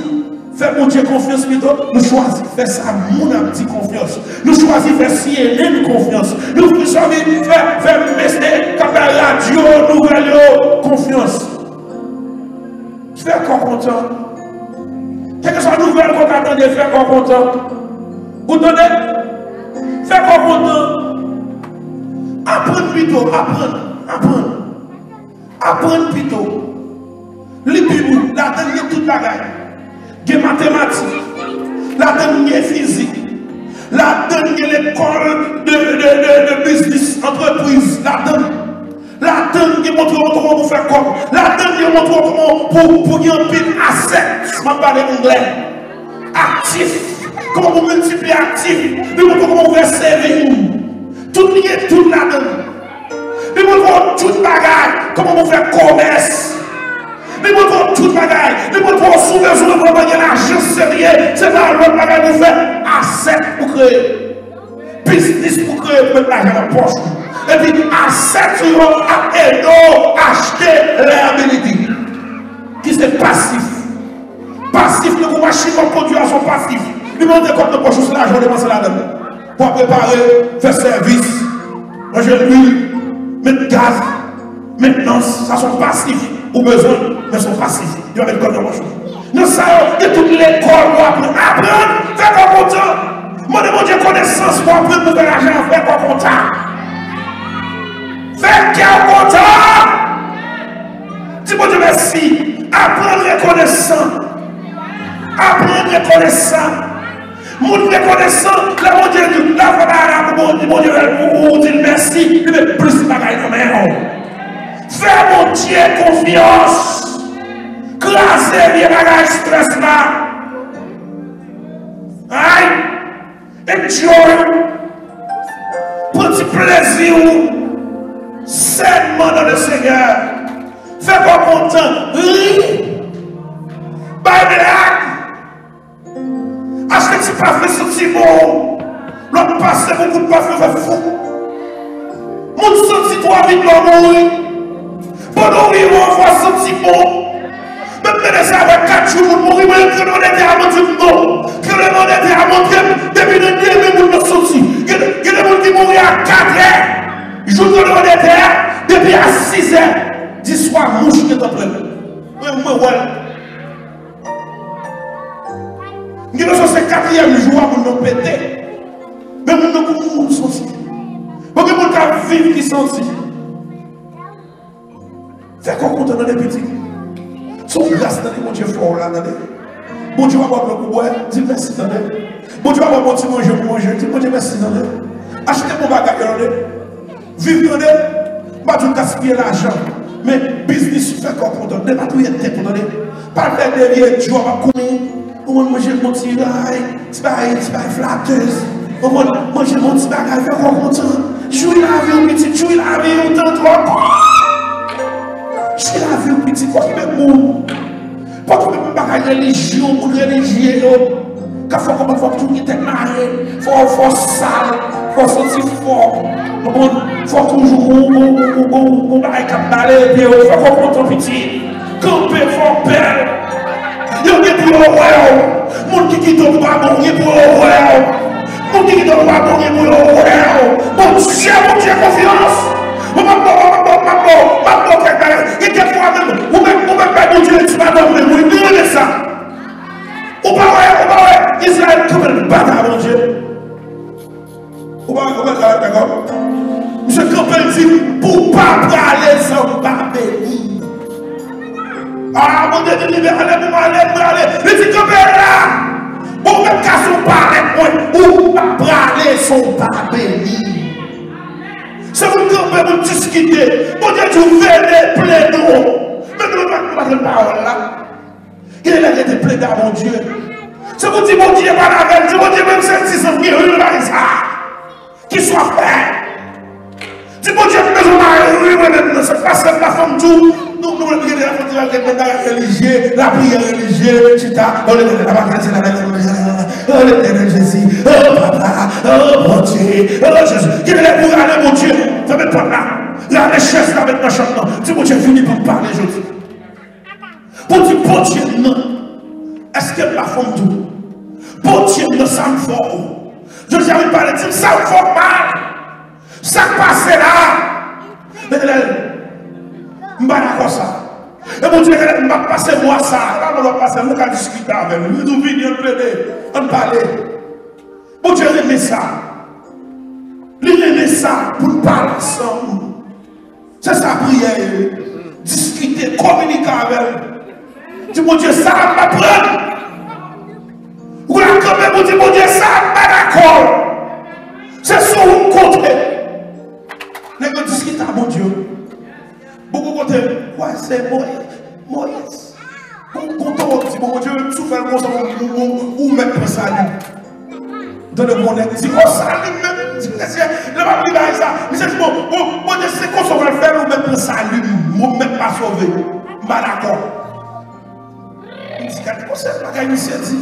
fè Bondye konfyans pito, nou chwazi fè sa moun ap di konfyans. Nou chwazi fè C N N konfyans. Nou chwazi fè, fè mesye k ap bay radyo nouvèl yo konfyans. Fè kò kontan. Kèlkeswa nouvèl ke w ta tande, fè kò kontan. Ou tande? Fè kò kontan. Aprann pito, aprann, aprann. Aprann pito. Li Bib ou, ladann gen tout bagay. Gen matematik. Ladann gen fizik. Ladann gen lekòl de, de, de, de biznis, antrepriz. Ladann. Ladann gen montre w kòman pou fè kòb. Ladann gen montre w kòman pou, pou gen anpil asèt. M ap pale anglè. Aktif. Kòman pou miltipliye aktif. Li montre w kòman pou fè saving. Tout li gen tout ladann. Li montre w tout bagay. Kòman pou fè kòmès. Li montre w tout bagay. Li montre w si w bezwen vrèman gen lajan serye. Se pa lòt bagay pou fè. Asèt pou kreye. Biznis pou kreye, pou met lajan nan pòch ou. Epi asèt ou yo ap ede w achte liability, ki se pasif. Pasif, nan machin w ap kondui a, se yon pasif. Li mande kòb nan pòch ou, se lajan w depanse ladan l. Pou w ap repare, fè sèvis, ranje lwil, met gaz, mentnans, sa se yon pasif. Ou bezwen l, men se yon pasif. Li pa met kòb nan pòch ou. Nan sa yo, gen tout lekòl pou aprann. Aprann, fè kè w kontan. Mande Bondye konesans pou aprann pou fè lajan, fè kè w kontan. Fè kè w kontan. Di Bondye mèsi. Aprann rekonesan. Aprann rekonesan. Moun rekonesan, lè Bondye di, lè w fè bagay la pou Bondye, Bondye fè l pou ou, ou di l mèsi, li met plis bagay nan men w. Fè Bondye konfyans. Kraze vye bagay estrès la. Ay! Enjoy. Pran ti plezi w sèlman nan le Senyè. Fè kò kontan. Ri. Bay blag. Achte ti pafen santi bon. Lè w pase pou kout pafen fè fou. Moun santi twò vit lè w mouri. Pandan w vivan, fò w santi bon. Menm menm sa avèk kat jou moun mouri, mwen yo tremblemanntè a montre m non. Tremblemanntè a montre m, depi nan demen moun nan soti. Gen, gen de moun ki mouri a katrè jou tremblemanntè a, depi a sizè di swa mouch gentan pran l. Mwen, mwen wè l. M gen enpresyon se katriyèm jou a moun nan pete. Men moun nan kou moun santi. Bon, gen moun k ap viv ki santi. Fè kò kontan tande pitit. Se yon gras tande Bondye fè w la tande. Bondye pa ba w dlo pou bwè, di l mèsi tande. Bondye pa ba w bon ti manje pou manje, di Bondye mèsi tande. Achte bon bagay yo tande. Viv tande. M pa di w gaspiye lajan, men biznis ou fè kò kontan. Depatouye tèt ou tande. Pa fè de vye djòb ap kouri. Ou konn manje bon ti bagay, ti bagay, ti bagay flatez. Ou konn manje bon ti bagay, fè kò kontan. Jwi lavi w pitit, jwi lavi w, tan twò kout. Jwi lavi w pitit, fò ki menm moun. Fò ki menm bagay relijyon, moun relijye yo. Ka fò kòman fò toujou gen tèt mare, fò, fò sal, fò santi fò. Konprann? Fò toujou gon, gon, gon, gon, gon bagay k ap bale de yo. Fò kò kontan pitit. Kanpe, fò bèl. Yo gen pou yo wè w. Moun ki kite w pa bon, gen pou yo wè w. Moun ki kite w pa bon, gen pou yo wè w. Bondye, Bondye konfyans. Mwen m ap ba w, m ap ba w, m ap ba w, m ap ba w kèk bagay. Gen kèk fwa menm, ou mèt, ou mèt bay Bondye ti bagay menm, wi, li renmen sa. Ou pa wè, ou pa wè, Izrayèl kanpe l bat a Bondye. Ou pa, ou pa travay dakò? Misye kanpe l di, pou w pa prale san w pa beni. A, Bondye di li, ale pou m ale, m prale. Li di, kanpe la. Bon, ou menm ka sou parèt mwen, ou pa prale san w pa beni. Se pou n kanpe, pou n diskite. Bondye di w vene plede w. Men nou pa, nou pa jwenn pawòl la. Gen lè rete plede a Bondye. Se pou di Bondye pale avè l, di Bondye menm se ti zanmi, wi, bagay sa. Ki sa w fè? Di Bondye m bezwen mari, wi, mwen menm nan, se pa sèl la fanm tou. Nou, nou, nou, gen la fanm tou, gen menm bagay relijye, lapriyè relijye, chita, o Letènèl, la bagay se la, o Letènèl Jezi, o papa, o Bondye, o Jezi. Gen lè pou rale Bondye, fèmen pòt la, rale chèz la, met nan chanm nan, di Bondye vini pou m pale jodi. Pou di, Bondye m nan, èske m pa fè w tou? Bondye m nan, sa m fè w? Jezi a vin pale, di m sa m fè w mal. Sa k pase la? Letènèl, m pa dakò sa. E Bondye, Letènèl, m ap pase mwa sa. E pa mwen w ap pase, m ka diskite avè l. Li di w vini, ann plede, ann pale. Bondye renmen sa. Li renmen sa pou n pale ansanm. Se sa priyè ye. Diskite, kominike avè l. Di Bondye sa m aprann. Ou la kanpe pou di Bondye sa m pa dakò. Se sou ou m konte. Nèg yo diskite a Bondye. Bon, bon kote, wè, se Moyiz. Moyiz. Bon, bon, tò, di, bon, Bondye, si w fè l konsa, ou, ou, ou, ou mèt pran sali. Ou tande, bon, nèg di, o, sali m menm, di, mesye, lè m ap li bagay sa, misye di, bon, bon, Bondye, se konsa w pral fè l, ou mèt pran sali m, ou mèt pa sove. M pa dakò. M di, gade, konsa, bagay misye di.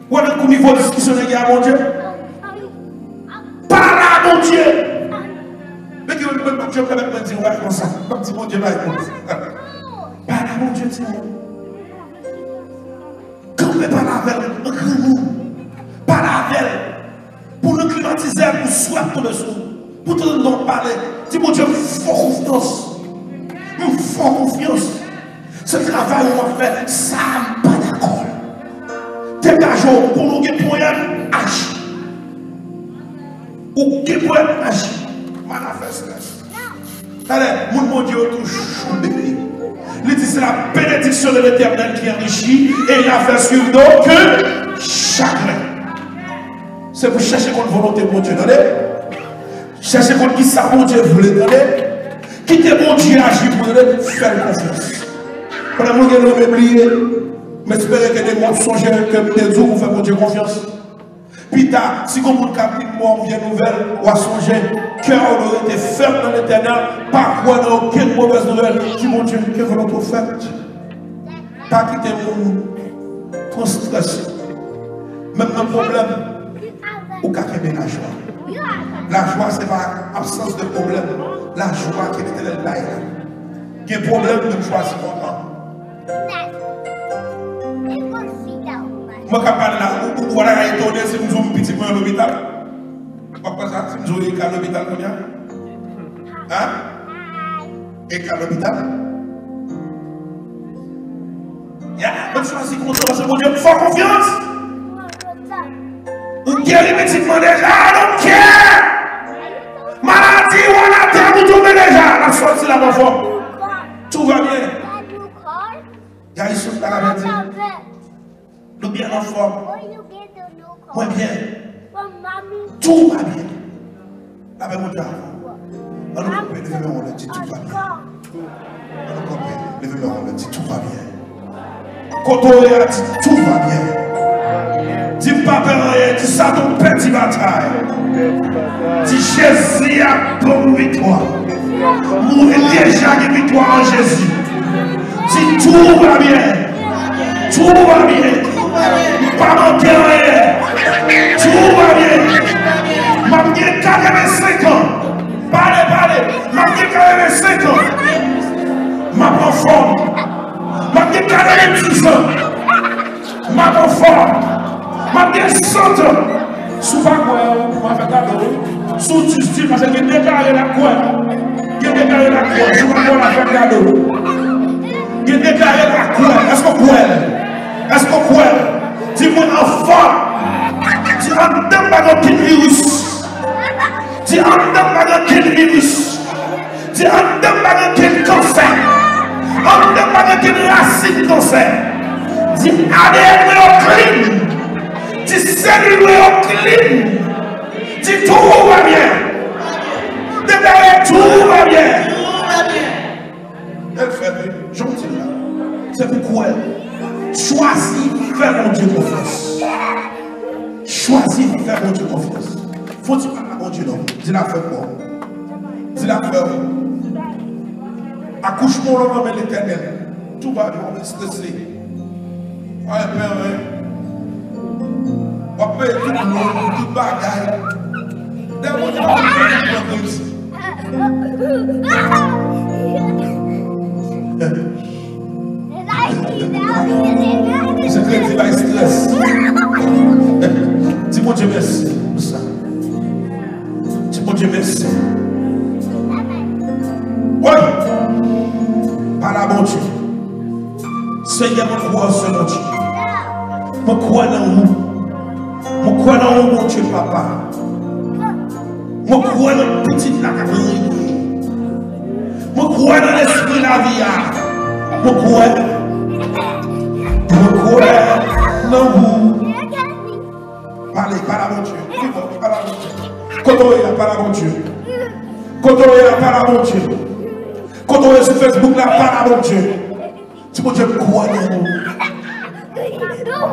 Ou wè nan ki nivo diskisyon nèg yo a Bondye? Pa Bondye. Men ki moun, moun, Bondye pèmèt mwen di w bagay konsa. M ap di Bondye bagay konsa. Pale a Bondye, timoun. Kanpe pale avè l an granmoun. Pale avè l. Pou l klimatize l, pou swèf tonbe sou ou. Pou tande w pale. Di Bondye, m fè w konfyans. M fè w konfyans. Se travay ou w ap fè, sa a m pa dakò. Degaje w, konnen w gen pwoblèm, aji. Ou gen pwoblèm, aji. Manifeste. Talè, moun Bondye yo toujou beni. Li di, c'est la bénédiction de l'Éternel qui enrichit et il n'a fait suivre d'aucun chagrin. Se pou chèche konn volonte Bondye, tande. Chèche konn kisa Bondye vle, tande. Kite Bondye aji pou tande, fè l konfyans. Pandan moun gen lè bliye, m espere ke demen w ap sonje ke m te di w pou fè Bondye konfyans. Pita, si gon moun k ap vin ba w yon vye nouvèl, w a sonje, kè w dwe rete fèm nan Letènèl, pa kwè nan okenn movèz nouvèl, di Bondye, ke volonte w fèt. Pa kite moun pran strès yo. Menm nan pwoblèm, ou ka kenbe lajwa. Lajwa, se pa absans de pwoblèm. Lajwa ke Letènèl bay la. Gen pwoblèm, men m chwazi kontan. Mwen ka pale la, ou, ou, ou pa ta ka etone si m di w pitit mwen lopital. W ap kwè sa? Si m di w Eka lopital kounye a? Hein? Eka lopital? Ya, mwen chwazi kontan paske Bondye m fè konfyans. Ou geri pitit mwen deja, I don't care. Maladi ou anatèm, ou tonbe deja. N ap sòti la, m anfòm. Tout va bien. Guys, sou la la di. Nou byen anfòm. Mwen byen. Tout va bien. Lapè Bondye avè w. Ann nou kanpe, leve men w anlè, di tout va bien. Ann nou kanpe, leve men w anlè, di tout va bien. Kote w ye a, di tout va bien. Di m pa pè anyen, di Satan pèdi batay. Di Jezi ap ban m viktwa. Mwen deja gen viktwa an Jezi. Di tout va bien. Tout va bien. M pa manke anyen. Tout va bien. M ap gen katrevensenk an. Pale, pale. M ap gen katrevensenk an. M ap anfòm. M ap gen katrevendiz an. M ap anfòm. M ap gen san tan. Si w pa kwè, w ap fè kado, wi. Si w jis di l, paske gen deklare l ap kwè. Gen deklare l ap kwè. Si w pa kwè, l ap fè kado. Gen deklare l ap kwè. Èske w kwè l? Èske w kwè l? Di mwen anfòm. Di anndan m pa gen okenn viris. Di anndan m pa gen okenn viris. Di anndan m pa gen okenn kansè. Anndan m pa gen okenn rasin kansè. Di A D N mwen yo clean. Di selil mwen yo clean. Di tout va bien. Deklare tout va bien. Bèl fèt, wi. Jan w di l la. Se pou kwè. Chwazi fè Bondye konfyans. Chwazi fè Bondye konfyans. Fò w di papa Bondye non. Di l ap fè pou ou. Di l ap fè. Akouchman w nan men Letènèl. Tou va byen, w ap estrese. Pa pè anyen. W ap peye tout lòt, tout bagay. Dè Bondye pa konn pran kredi. Se kredi bay strès. Di Bondye mèsi pou sa. Di Bondye mèsi. Wi. Pale a Bondye. Senyè, mwen kwè w se Bondye. Mwen kwè nan ou. Mwen kwè nan ou, Bondye Papa. Mwen kwè nan Pitit la k ap renye. Mwen kwè nan Lespri lavi a. Mwen kwè. Mwen kwè nan ou. Pale, pale a Bondye. Pale a Bondye. Kote w ye a, pale a Bondye. Kote w ye a, pale a Bondye. Kote w ye sou Facebook la, pale a Bondye. Di Bondye, m kwè nan ou.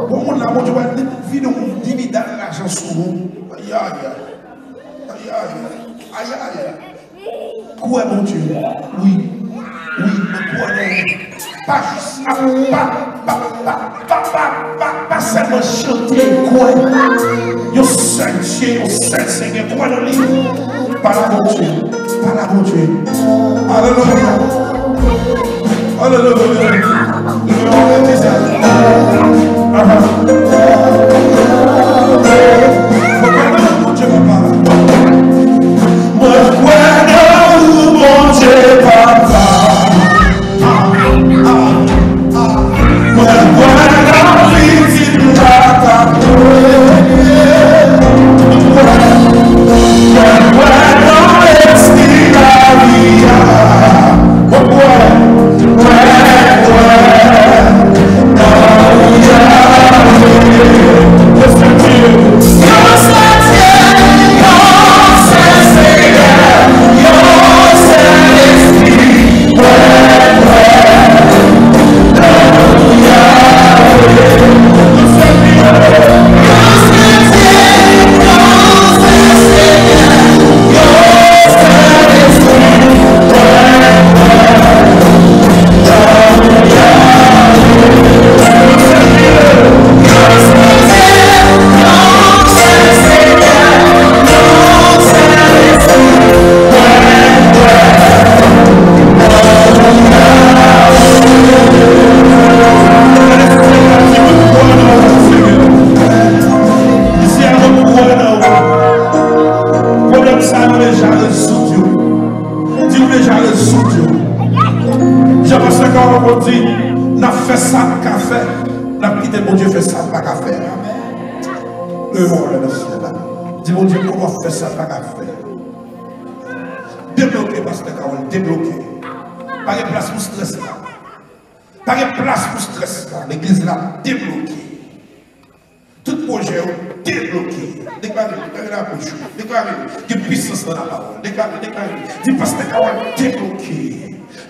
Bon, moun la, Bondye pral vide yon dividal lajan sou ou. Ayayay. Ayayay. Ayayay. Kwè Bondye. Wi. Wi, mwen kwè nan ou. Pa jis ap, pa Pa, pa, pa, pa, pa, pa sèlman chante, kwè. Yon sèl Dye, yon sèl Senyè, kwè nan li. Pale a Bondye, pale a Bondye. Alelouya. Alelouya. Alelouya. Aha. Mwen kwè nan ou, Bondye, papa. Mwen kwè nan ou, Bondye, papa. Mwen kwè nan pitit la k ap rele. Mwen kwè, mwen kwè nan Lespri lavi a. Mwen kwè, mwen kwè nan ou, Yahweh. Yon sèl Dye. Yon sèl Dye, yon sèl Senyè, yon sèl Lespri. Pwoblèm sa yo deja rezoud yo. Di w deja rezoud yo. Jan pastè Carol di, n ap fè sa n ka fè, n ap kite Bondye fè sa l pa ka fè. Leve w nan syèl la. Di Bondye, kòman fè sa l pa ka fè? Debloke, pastè Carol, debloke. Pa gen plas pou strès la. Pa gen plas pou strès la. Legliz la debloke. Tout pwojè yo debloke. Deklare, deklare nan bouch ou. Deklare, gen pisans nan lapawòl. Deklare, deklare. Di pastè Carol debloke.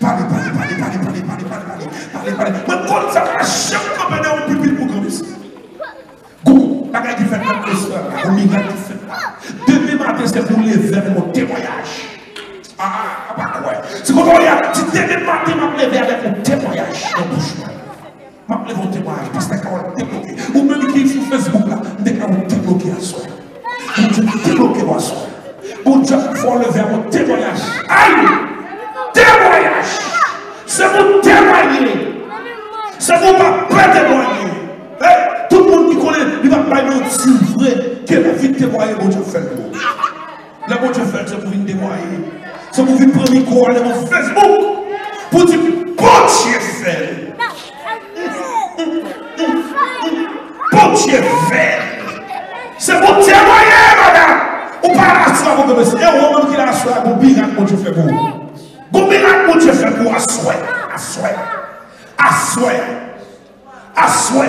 Pale, pale, pale. Pale, pale. Mwen konn sa pa janm kanpe nan yon pipit pou kanpe sa. Gon bagay ki fèt nan legliz la, gon mirak ki fèt la. Demen maten se pou w leve avèk yon temwayaj. Ah, pa kwè. Se kote w ye a, di demen maten m ap leve avèk yon temwayaj nan bouch mwen. M ap leve yon temwayaj. Pastè Carol debloke. Ou menm ki sou Facebook la, m deklare w debloke aswè. Bondye debloke w aswè. Bondye ap fè w leve avèk yon temwayaj. Ay! Temwayaj! Se pou temwaye. Se pou w pa pè temwaye. Hey, tout moun ki konnen li p ap bay manti vre, ke lè vin temwaye, Bondye ap fè l pou ou. Lè Bondye fè l, se pou vin temwaye. Se pou vin pran mikwo a nan Facebook pou di Bondye fè l. Bondye fè l. Se pou temwaye, madanm. Ou pa la aswè pou konvense. E ou menm ki la aswè a, gon mirak Bondye fè pou ou. Gon mirak Bondye fè pou ou aswè. Aswè. Aswè. Aswè.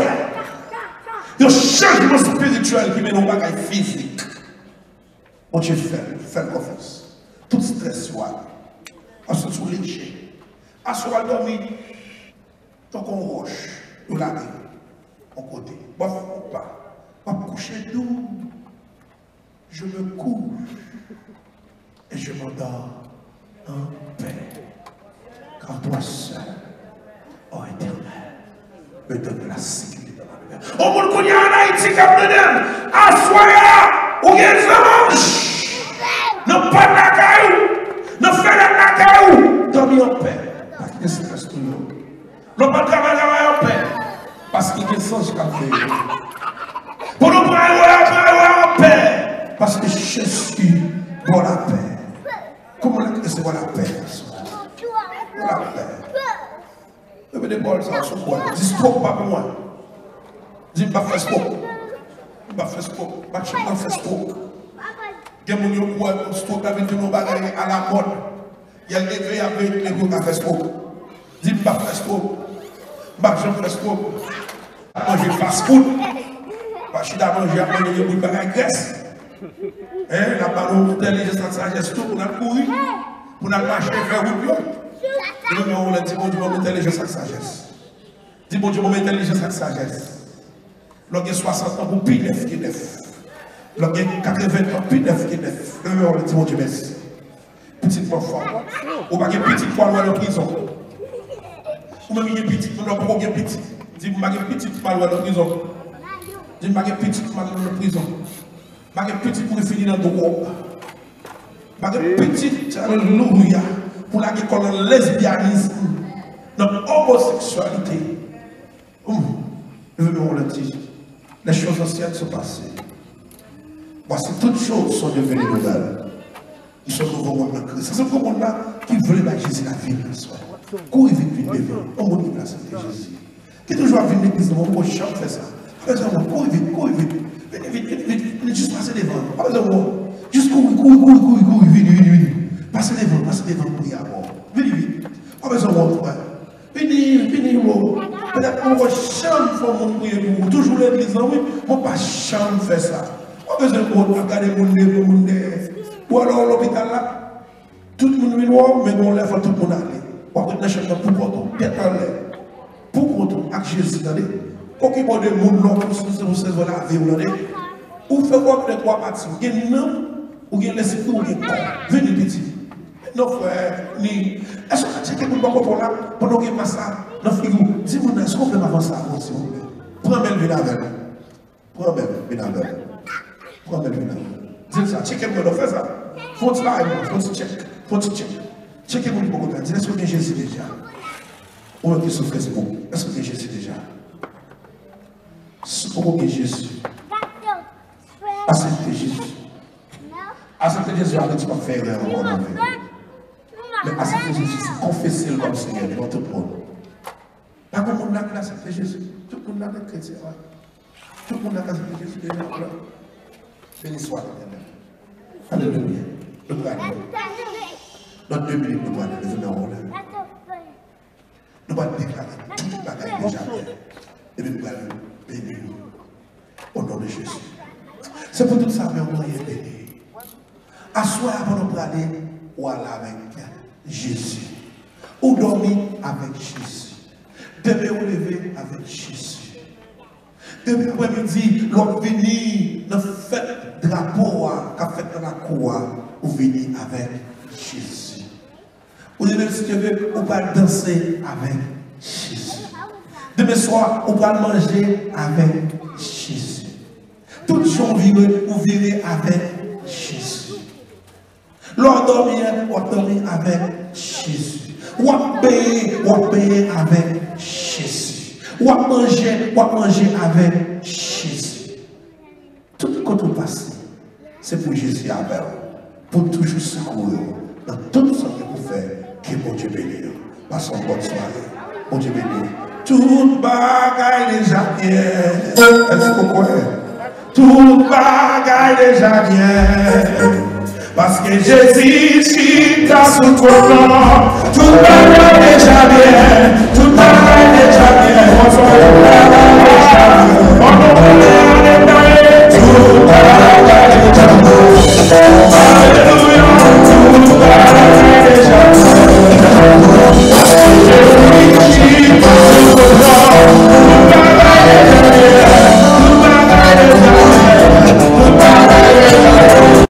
Yon chanjman espirityèl ki mennen yon bagay fizik. Bondye fè l, fè l konfyans. Tout strès yo ale. W ap santi w leje. Aswè w al dòmi, tankou yon wòch, yo lage w yon kote. W ap fè yon pa. W ap kouche dou. Je me couche et je m'endors en paix. Car toi seul, ô Éternel, me donne la sécurité dans ma demeure. On moun kounye a ann Ayiti k ap tande m, aswè a, ou gen zanj nan pòt lakay ou, nan fenèt lakay ou, dòmi anpè. Pa kite strès touye w. Lè w pa travay, travay anpè. Paske gen zanj k ap veye w. Pandan w pran erè a, pran erè a anpè. Paske Jezi ba w lapè. Kòman w ka resevwa lapè? Lapè. Repete pawòl sa a sou kò a. Di stwok pa pou mwen. Di m p ap fè stwok. M p ap fè stwok. M p ap janm nan fè stwok. Gen moun yo kwè stwok la vin tounen yon bagay alamòd. Y al leve, y ap veye tout nèg yo ka fè stwok. Di m p ap fè stwok. M p ap janm fè stwok. Manje fast food. Pa chita manje, ap manje yon bout bagay grès. Hein, n ap ba nou entèlijans ak sajès tou pou n al kouri. Pou n al mache fè wout yo. Di Bondye, ban m entèlijans ak sajès. Di Bondye, ban m entèlijans ak sajès. Lè w gen swasant an, pou pi nèf ke nèf. Lè w gen katreven an, pi nèf ke nèf. Leve w, di Bondye mèsi. Pitit mwen fò. Ou pa gen pitit pou al wè nan prizon. Ou menm ki gen pitit, menm lè w poko gen pitit. Di m pa gen pitit pou m al wè nan prizon. Di m pa gen pitit pou m al nan prizon. Pa gen pitit pou m fini nan dwòg. Pa gen pitit, alelouya, pou lage kò l nan lesbyanis, nan omoseksyalite. Hum, je vais me repentir. Les choses anciennes sont passées. Voici, toutes choses sont devenues nouvelles. Ils sont nouveaux mondes nan Kris. Se pou moun la ki vle bay Jezi lavi l aswè. Kouri vit vin devan. Yon moun ki vle aksepte Jezi. Ki toujou ap vin legliz nan, mwen poko janm fè sa. Pa bezwen wont, kouri vit, kouri vit. Vini vit, vini vit, vini jis pase devan. Pa bezwen wont. Jis kouri, kouri, kouri, kouri, kouri, vini, vini, vini. Pase devan, pase devan, m priye avè w. Vini vit. Pa bezwen wont, frè. Vini, vini, bro. Petèt mwen poko janm fè yon moun priye pou ou. Toujou legliz lan, wi. Mwen pa janm fè sa. Pa bezwen wont, ap gade moun devan, moun dèyè. Ou alò lopital la, tout moun vin wè w, men gon lè fò tout moun ale. W ap ret nan chanm nan poukont ou, tèt anlè. Poukont ou, ak Jezi, tande. Okipe w de moun lòt, pou se pou se lavi w, tande. Ou fè kò de twa pati. Ou gen nanm, ou gen lespri, ou gen kò. Vini, piti. Non, frè, ni. Èske w ka tcheke moun bò kote w la, pandan w gen mas la nan figi w? Di moun nan, èske w fè m avanse avè w, silvouplè? Pran men l, vin avè l. Pran men l, vin avè l. Pran men l, vin avè l. Di l sa, tcheke m, mwen, non, fè sa. Fè yon ti bagay, mwen, fè yon ti tchèk. Fè yon ti tchèk. Tcheke moun bò kote w la. Di l, èske w gen Jezi deja? Ou menm ki sou Facebook, èske w gen Jezi deja? Si w poko gen Jezi, aksepte Jezi. Aksepte Jezi a vle di w p ap fè erè ankò nan vi w. Men aksepte Jezi, se konfese l kòm Senyè devan tout moun. Pa gen moun la ki aksepte Jezi. Tout moun la vle kretyen, wi. Tout moun la ka aksepte Jezi deja, wi. Beni swa Letènèl. Alelouya. Nou prale. Nan de minit, nou prale. Leve men w anlè. Nou pral deklare tout bagay deja fèt. Epi nou pral beni nou. O non de Jezi. Se pou tout sa, men w manyen beni. Aswè a, pandan w prale, ou ale avèk Jezi. Ou dòmi avèk Jezi. Demen ou leve avèk Jezi. Demen aprèmidi, lè w ap vini nan fèt drapo a, k ap fèt nan lakou a, ou vini avèk Jezi. Ou demen, si Dye vle, ou pral danse avèk Jezi. Demen swa, ou pral manje avèk Jezi. Tout jan w vire, ou vire avèk Jezi. Lè w ap dòmi a, w ap dòmi avèk Jezi. W ap benyen, w ap benyen avèk Jezi. W ap manje, w ap manje avèk Jezi. Tout kote w pase, se pou Jezi avè w, pou l toujou sekouri w nan tout sa w gen pou fè. Ke Bondye beni w. Pase yon bòn sware. Bondye beni w. Tout bagay deja byen. Èske w kwè? Tout bagay deja byen. Paske Jezi chita sou twòn nan.